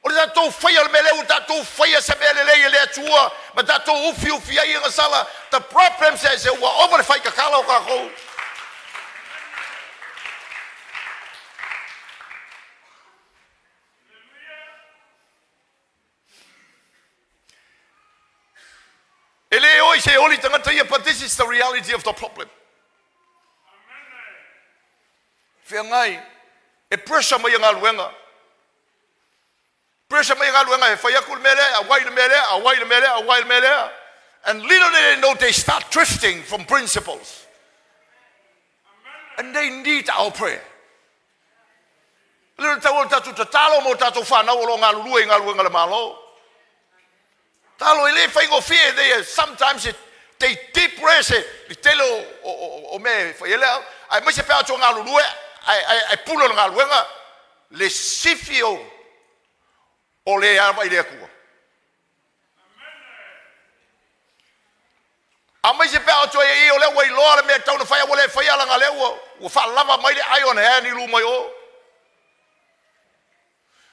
O le tatou faia o le mea lea ua tatou faia se mea lelei e le Atua ma tatou ufiufi ai agasala. The problem says ua ova le faitatala o tatou. E le oi se oli tagata ia, but this is the reality of the problem. Feagai, e pressure mai e galuega. Pressure mai e galuega e fai atu le mea lea, auai le mea lea, auai le mea lea, auai le mea lea. And little did they know they start drifting from principles. And they need our prayer. Le tau o le tatou tatalo mo tatou whanau o lo o galulue i galuega le Malo. Talo e le faigofie, they sometimes it, they depress le tele o, o, o, o mea e fai ai lea, aemaise pe a atu galulue, ae, ae, ae pule o le galuega, le sifi o, o le ava i le Atua. Aemaise pe a atu ai i o lea ua iloa le mea e tatau ona fai, a ua le faia leaga lea ua, ua faalava mai le iron hand i luma i o.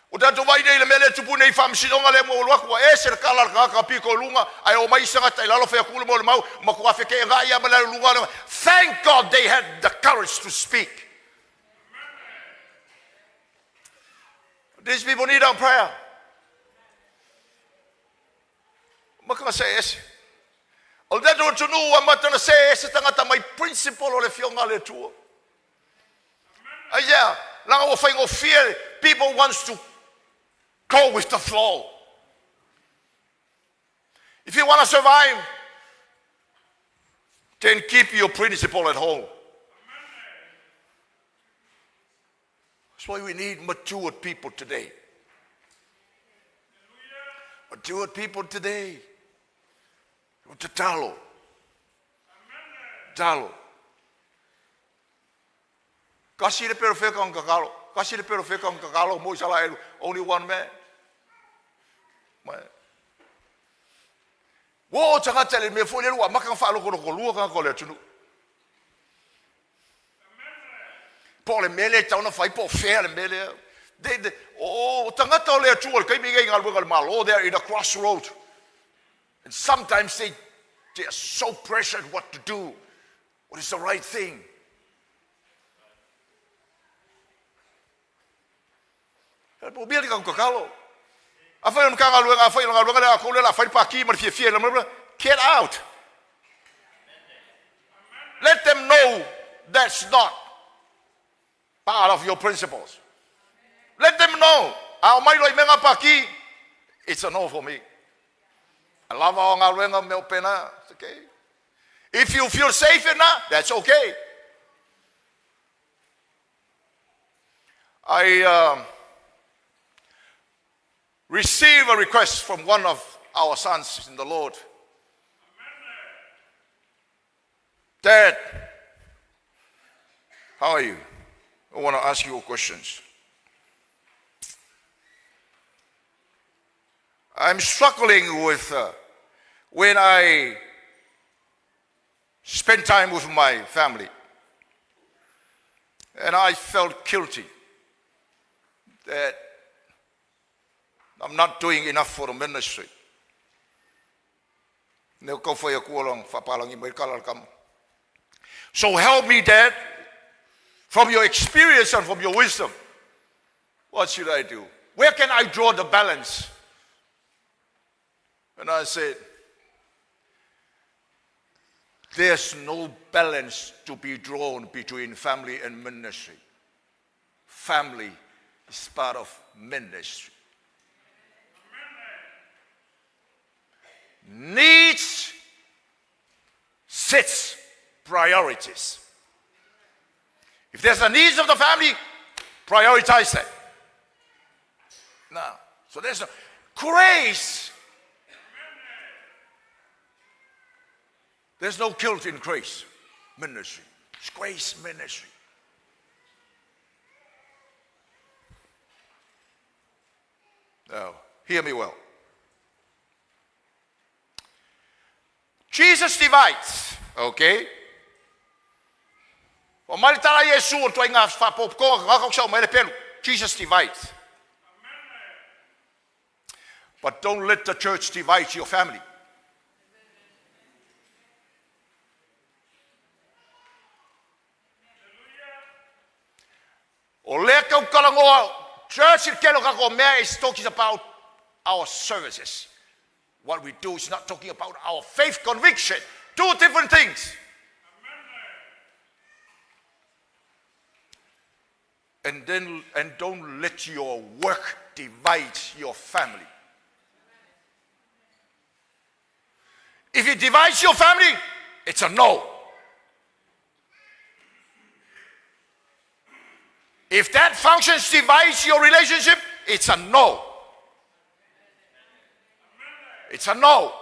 Ua tatou vaai nei i le mea lea e tupu nei i faamasinoga lea ua alu atu ua ese le tala a le tagata pito i luga ae omai isi tagata i lalo fai atu le mea o le mau matua feeteenai lava ma le alu i luga. Thank God they had the courage to speak. These people need our prayer. Maka see ese. O le tatou atunuu ua amata ona see ese tagata mai principle o le Afioga a le Atua. Aisea, leaga ua faigofie, people wants to go with the flow. If you want to survive, then keep your principle at home. That's why we need matured people today. Matured people today. O tatalo. Tatalo. Kasi le perofeta o tatalo. Kasi le perofeta o tatalo mo Isaraelu. Only one man. Mai. Ua o tagata le mea foi lea ua amata ona faalotolokolua tagata o le atunuu. Po o le mea lea e tatau ona fai po o fea le mea lea. They, they, o tagata o le Atua i le taimi nei i galuega a le Malo, they are in a crossroad. And sometimes they, they are so pressured what to do, what is the right thing. E mea le tatalo. Afai o le Matagaluega, afai o le galuega lea a kou lea o le a fai le paki ma le fiafia i le Get out. Let them know that's not part of your principles. Let them know. A omai loa i mea ngā paki, it's a no for me. A lava o galuega mea o pena, it's okay. If you feel safe enough, that's okay. I received a request from one of our sons in the Lord. Dad, how are you? I want to ask you questions. I'm struggling with when I spend time with my family. And I felt guilty. that I'm not doing enough for the ministry. So help me, Dad, from your experience and from your wisdom. What should I do? Where can I draw the balance? And I said, there's no balance to be drawn between family and ministry. Family is part of ministry. Needs sets priorities. If there's a needs of the family, prioritize that. Now, so there's no grace. There's no guilt in grace ministry. It's grace ministry. Now, hear me well. Jesus divides, okay? O mai le tala Iesu o tuaiga faapopotoga mai le pelu. Jesus divides. But don't let the church divide your family. O lea tautalagoa church i le tele o tatou mea is talking about our services. What we do is not talking about our faith conviction. Two different things. And then and don't let your work divide your family. If it divides your family, it's a no. If that function divides your relationship, it's a no. It's a no.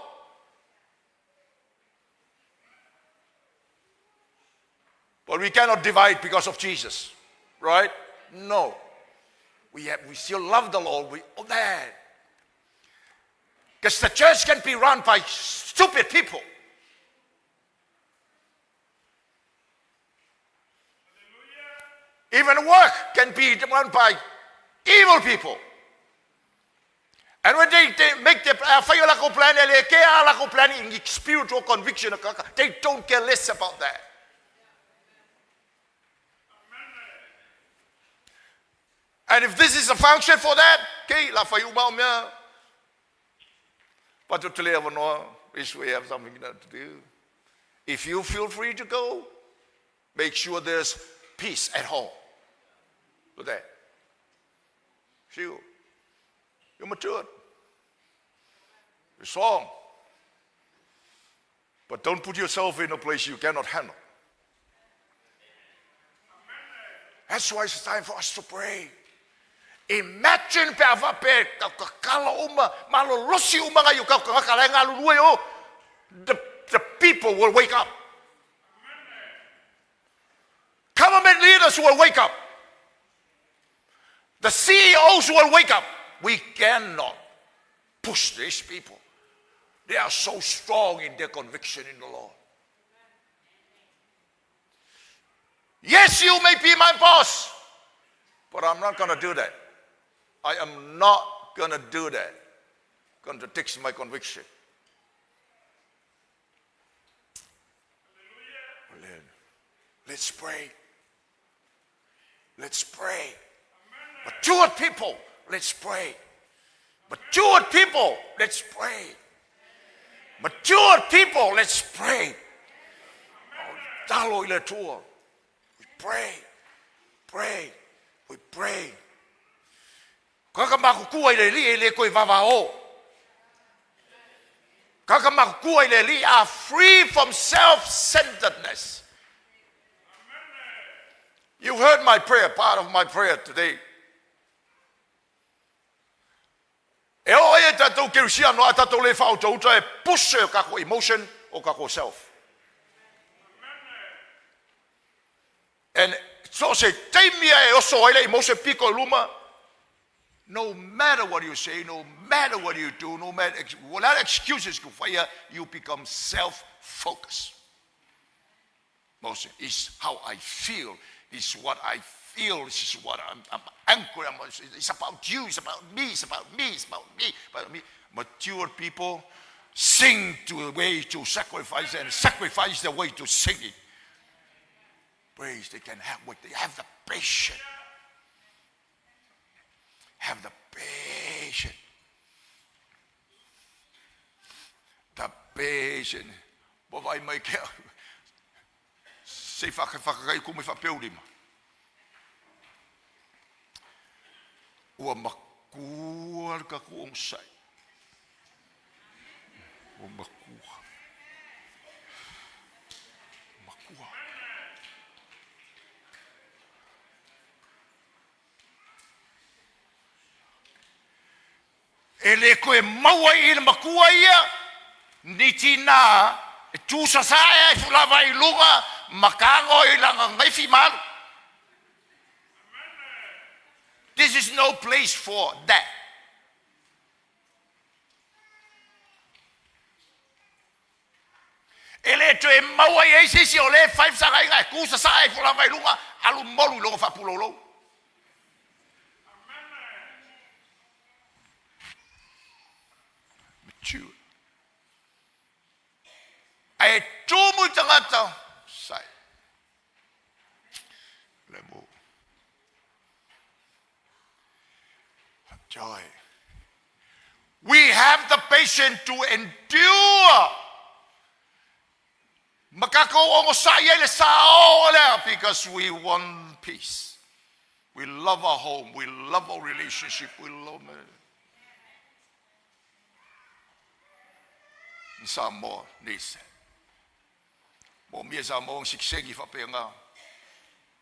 But we cannot divide because of Jesus, right? No. We, have, we still love the Lord. We, oh, that. Because the church can be run by stupid people. Even work can be run by evil people. And when they, they make the uh, plan, plan in spiritual conviction, they don't care less about that. And if this is a function for that, okay, la fai uma o mea. But to if we have something to do. If you feel free to go, make sure there's peace at home. Do that. Sure. You're matured. You're strong. But don't put yourself in a place you cannot handle. That's why it's time for us to pray. Imagine pe ava pe kala uma, malolosi uma ngai ka ka la ngalulue o. The, the people will wake up. Government leaders will wake up. The CEOs will wake up. We cannot push these people. They are so strong in their conviction in the Lord. Yes, you may be my boss, but I'm not going to do that. I am not going to do that. Contradicts my conviction. Let's pray. Let's pray. Mature people, let's pray. Mature people, let's pray. Mature people, let's pray. Talo i le Atua. We pray. Pray. We pray. Kaka makukua i le li e le koe vavao. Kaka makukua i le li are free from self-centeredness. You heard my prayer, part of my prayer today. E o e tatou kerusia no a tatou le whautauta e push o kako emotion o kako self. And so se taimi e oso ai le emotion piko luma. No matter what you say, no matter what you do, no matter without excuses, you become self-focused. Mostly, it's how I feel, it's what I feel this is what I'm, I'm angry. I'm, it's about you, it's about me, it's about me, it's about me, about me. Mature people sing to the way to sacrifice and sacrifice the way to singing. Praise, they can have what they have the patience. Have the patience. The patience. Ua vaai mai ke au. Se i whakawhakakai ku mai whapeurima. Ua makua le tatou onosai. Ua makua. Makua. E le toe maua i le matua ia ni tinā e tūsasae ai fulava i luga ma tago i lana gaifi ma alu. This is no place for that. E le toe maua i ai se isi o lea e fai fesagaiga e tu sasaa ifo lava i luga, alu molu i lona faapulou. Mature. Ae tumu i tagata, sai. Le mo. Joy. We have the patience to endure. Ma tatou onosai ai le sao lea because we want peace. We love our home. We love our relationship. We love in Samoa needs that. Moomia Samoa ona sitiseni faapena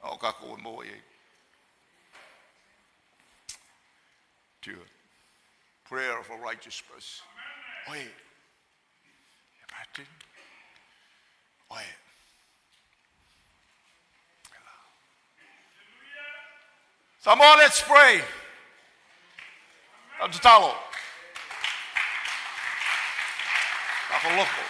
a o tatou e maua i ai. To prayer of a righteous person. Oe. Imagine. Oe. Samoa, let's pray. Tatalo. Takoloko.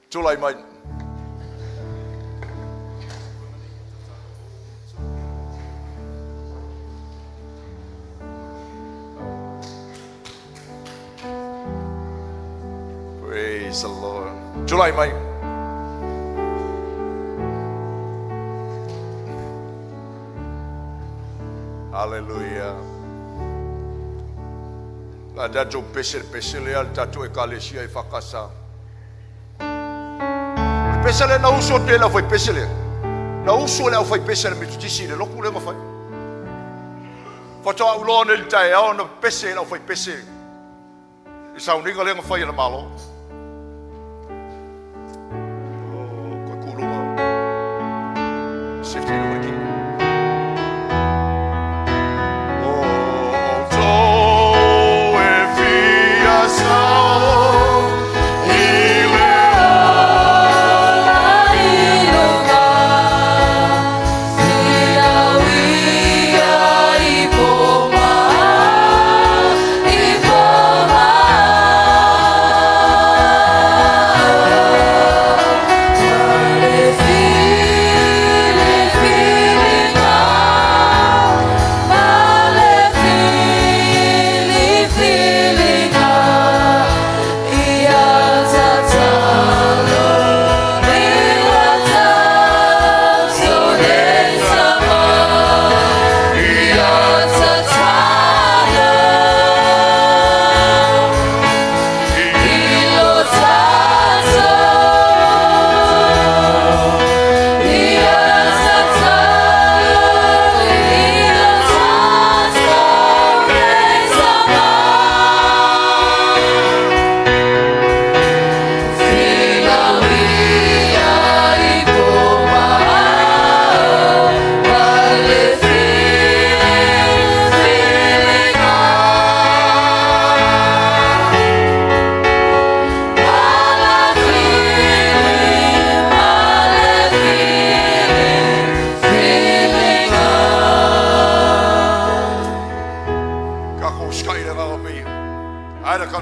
Tulai mai. Praise the Lord. Tulai mai. Hallelujah. La tatou pese le pese lea le tatou ekalesia e whakasa. Le pese lea na usu atu e le au pese lea. Na usu e le au pese le Metotisi le loku lea mawhai. Whatoa uloa ne le tae ao na pese e le au pese. I sauniga lea na fai e le Malo. Oh, koe kūlunga. Safety le wiki. Oh, tō e fia sao i le Ola i luga,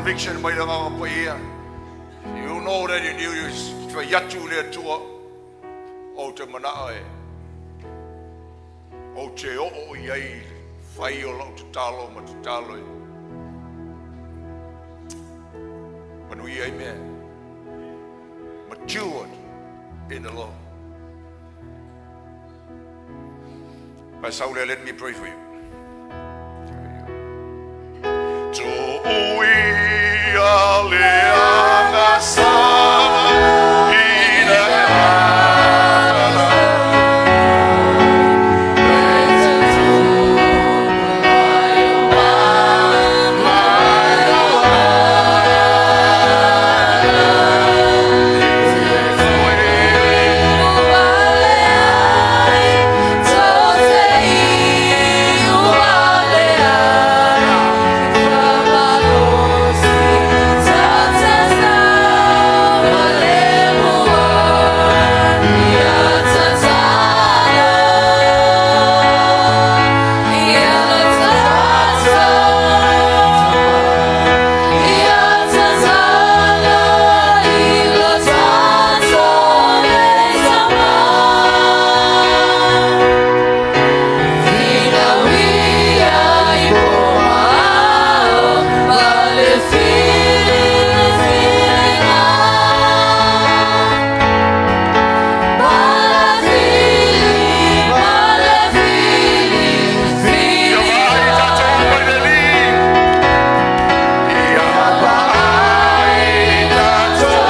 conviction mai le Agaga Paia. You know that in you, fai atu le Atua, ou te manao e, ou te oo i ai le fai o lau tatalo ma tatalo e. Manuia ai mea. Matured in the Lord. Pastor Saule, let me pray for you. Tu'uia le agasala i le ala. Ia vaai tatou mai le Alii. Ia vaai tatou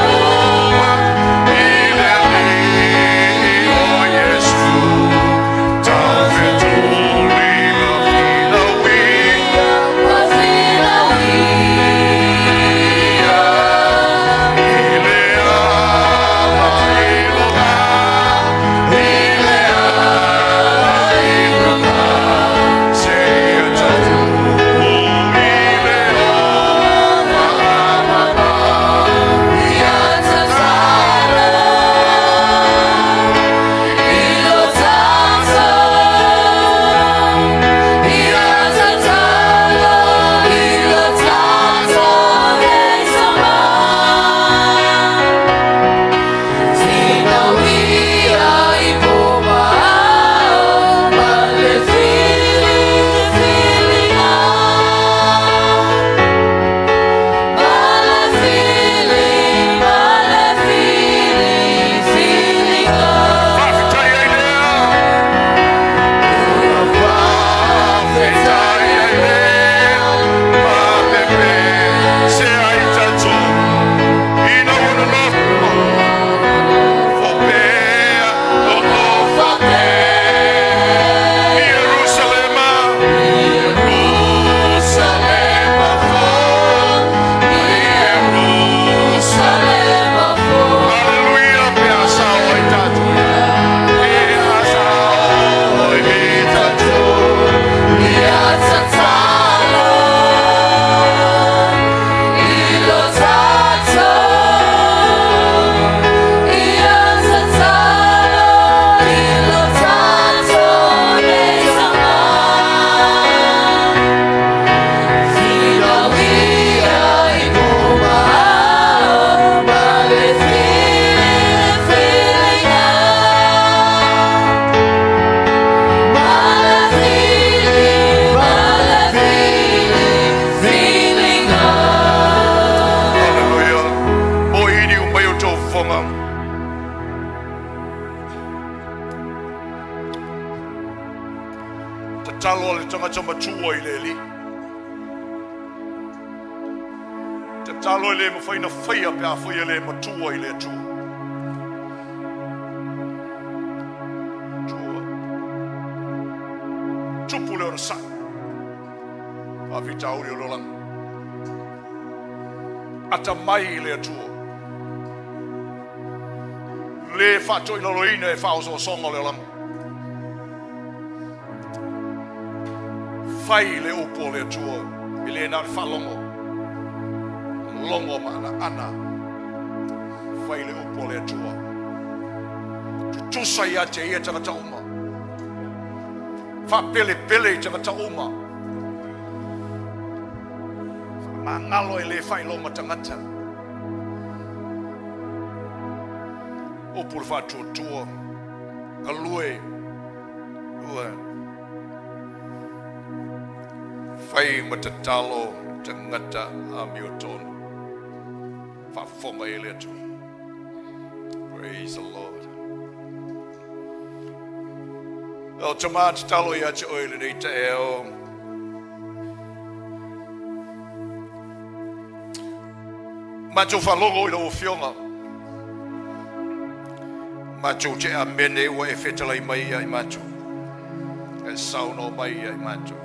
mai le Alii, o Iesu. Taufetuli ma finauia. I le ala i luga, i le ala i luga, seia taunuu i le ofa. Ia tatalo i lo tatou, ia tatalo i lo tatou nei sama. Finauia i pomaao ma le filifiliga. Ma le fili, ma le filifiliga. Faafetai ai lea. Faafetai ai lea. Ma pepe se ai tatou. Ina ua nonofo pea, nonofo pea. Ierusalema, Ierusalema fou, Ierusalema. Hallelujah, pe a sao ai tatou. Pe a sao ai tatou. Ia tatalo i lo tatou, ia tatalo i lo tatou nei sama. Finauia i pomaao ma le filifiliga. Ma le fili, ma le filifiliga. Hallelujah. O ini o mai o tau fonga. Tatalo a le tagata matua i le Alii. Tatalo e le mafai na faia pe a faia le matua i le Atua. Atua. Tupu le onosai. Faafitauli o le olaga. Atamai i le Atua. Le faatoilaloina e faaosoosoga o le olaga. Fai le upu o le Atua e le na o le faalogo. Logo ma anaana. Fai le upu o le Atua. Tutusa ia te ia tagata uma. Faapelepele i tagata uma. Magalo e le faailoga tagata. Upu le faatuatua, galue, ua fai ma tatalo tagata amiotonu. Faafofoga i le Atua. Praise the Lord. O tama tatalo ia te oe lenei taeao. Matou faalogo i lau Afioga. Matou te amene ua e fetalai mai ia i matou. E saunoa mai ia i matou.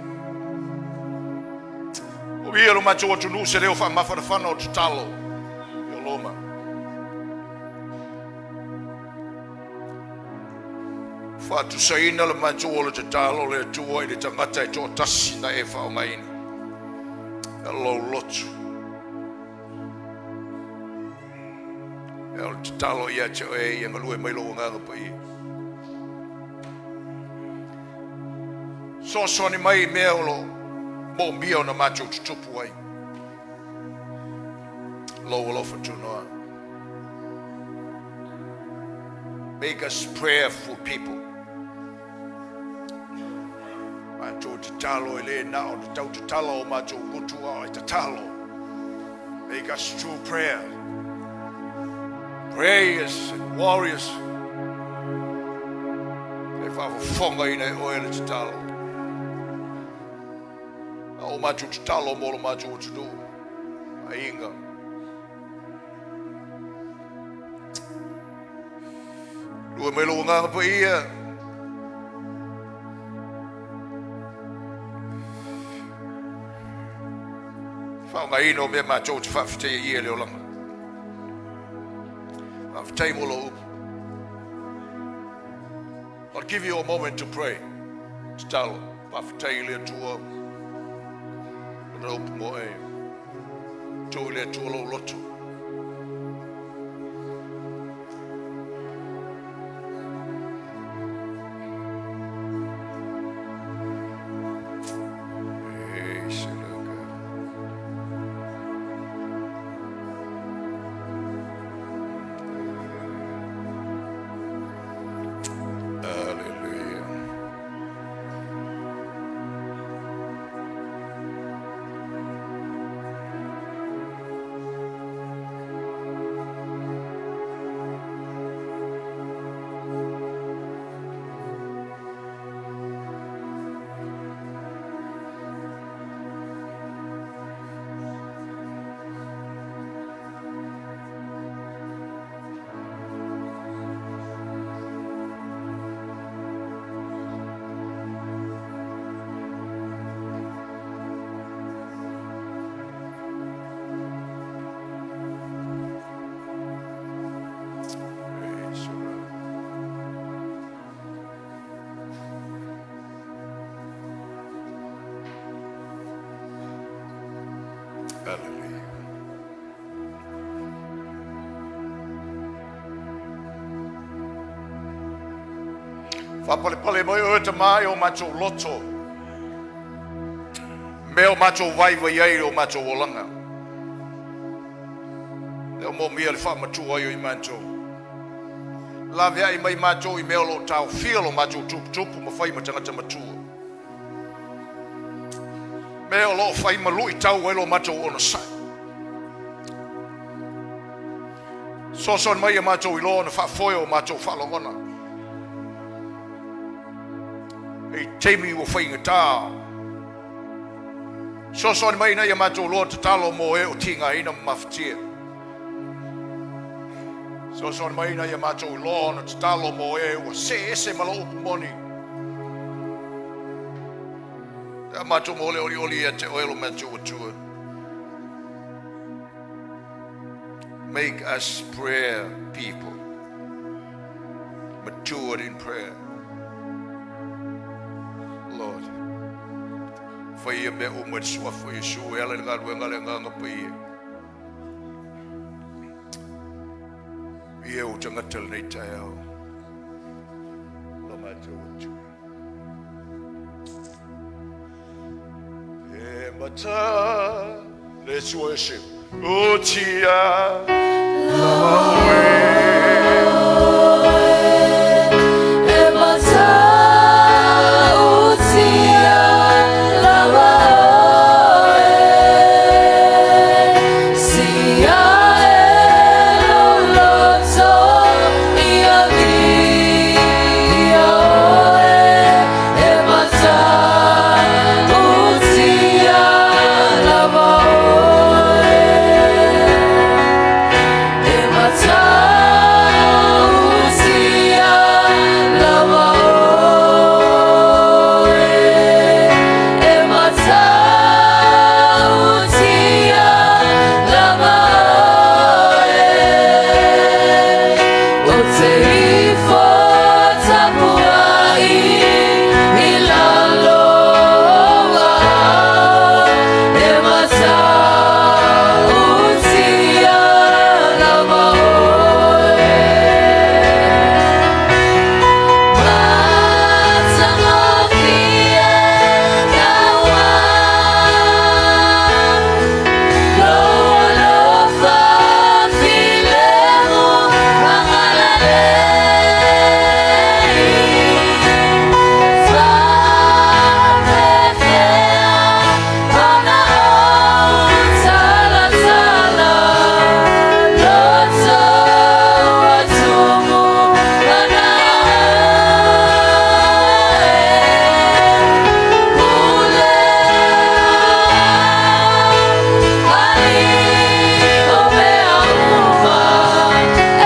O ia lo matou atunuu se leo faamafanafana o tatalo i o loma. Faatusaina le matou o le tatalo le Atua i le tagata e toatasi na e faaaogaina. E lou lotu. E o le tatalo ia te oe ia galue mai lou agaga paia. Soasoani mai i mea o lo moomia ona matou tutupu ai. Lou alofa tunoa. Make us prayerful people. Matou tatalo e le na o te tau tatalo o matou gutu a e tatalo. Make us true prayer. Prayers and warriors. E whaafofonga ina e oe le tatalo. A o matou tatalo mo lo matou atunuu. Aiga. Lua mai lou agaga paia. Faaaogaina o mea matou te faafetaia ia le olaga. Faafetai mo lou upu. I'll give you a moment to pray. Tatalo, faafetai i le Atua. Ona upu mo e. Tuu i le Atua lou loto. Hallelujah. Hallelujah. Faapalepale mai oe tama i o matou loto, mea o matou vaivai ai o matou olaga. Lea o moomia le faamatua ai o i matou. Laveai mai matou i mea o lo o taofia lo matou tuputupu ma fai ma tagata matua. Mea o lo o fai ma luitau ai lo matou onosai. Soasoani mai ia matou iloa ona faafoe o matou faalogona. I taimi ua faigata. Soasoani mai ina ia matou loa tatalo mo e o tigaina ma mafatia. Soasoani mai ina ia matou iloa ona tatalo mo e ua see ese ma lou upu moni. Ia matou mo le olioli ia te oe lo matou Atua. Make us prayer people, matured in prayer. Lord, fai ia mea uma i le suafa o Iesu e ala i le galuega a le Agaga Paia. Ia ou tagata lenei taeao. Lo matou Atua. E mata. Let's worship. Utia. E matautia lava oe, sia e lou loto ia via oe. E matautia lava oe. E matautia lava oe. E matautia lava oe. Ou te ifo tapuai i lalo o aao. E matautia lava oe. Matagofie naua, lou alofa filemu ma agalelei. Faapefea ona ou talatala loto ua tumu ana oe. Pule Alii o mea uma,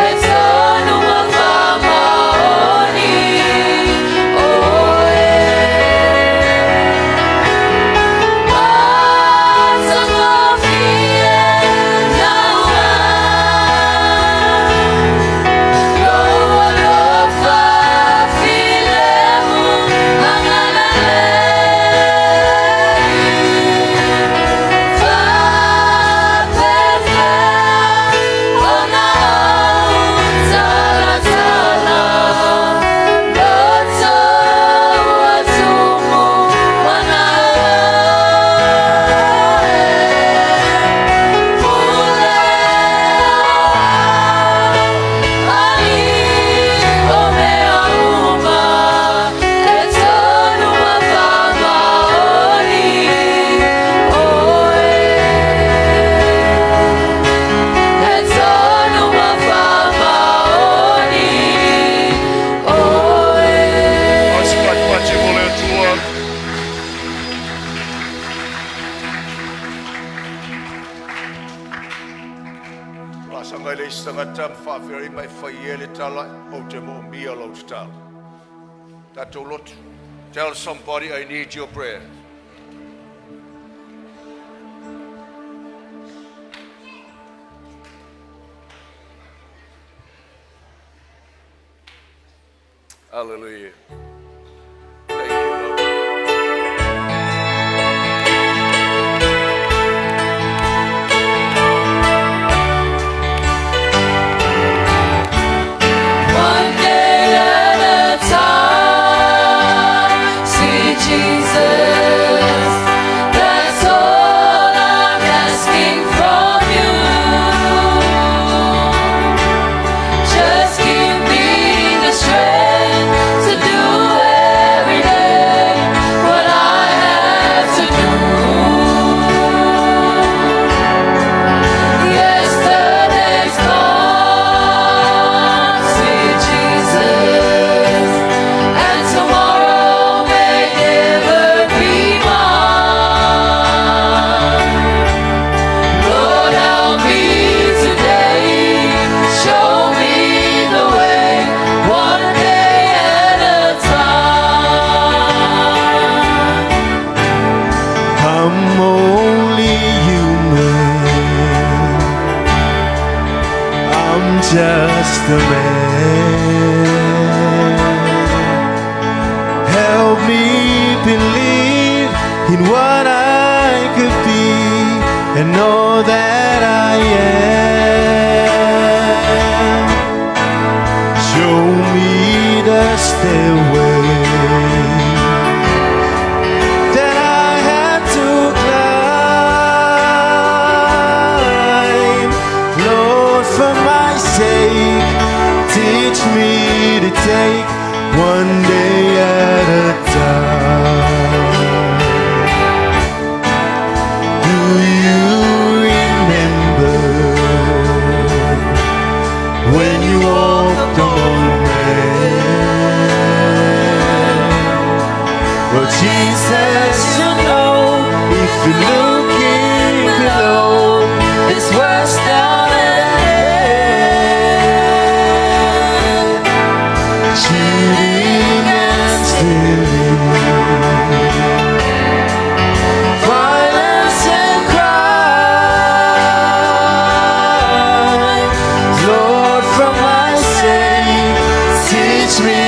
e tonu ma faamaoni oe. Matagofie naua, lou alofa filemu ma agalelei. Faapefea ona ou talatala loto ua tumu ana oe. Pule Alii o mea uma, e tonu ma faamaoni oe. E tonu ma faamaoni oe. Asipatipati mo le Atua. Laasaga i le isi tagata ma faafeiloai ma e fai ia le tala ou te moomia lau tatalo. Tatou lotu. Tell somebody, "I need your prayer." Hallelujah. Thank you, Lord. One day at a time, sweet Jesus, that's all I'm asking from you. Just give me the strength to do every day what I have to do. Yesterday's gone, sweet Jesus, and tomorrow may never be mine. Lord, help me today, show me the way, one day at a time. I'm only human. I'm just a man. Help me believe in what I could be and know that I am. Show me the stairway that I had to take one day at a time. Do you remember when you walked on land? Well, Jesus, you know, if you're looking below, It's worse down ahead. Cheating and stealing, Violence and crime. Lord, for my sake, teach me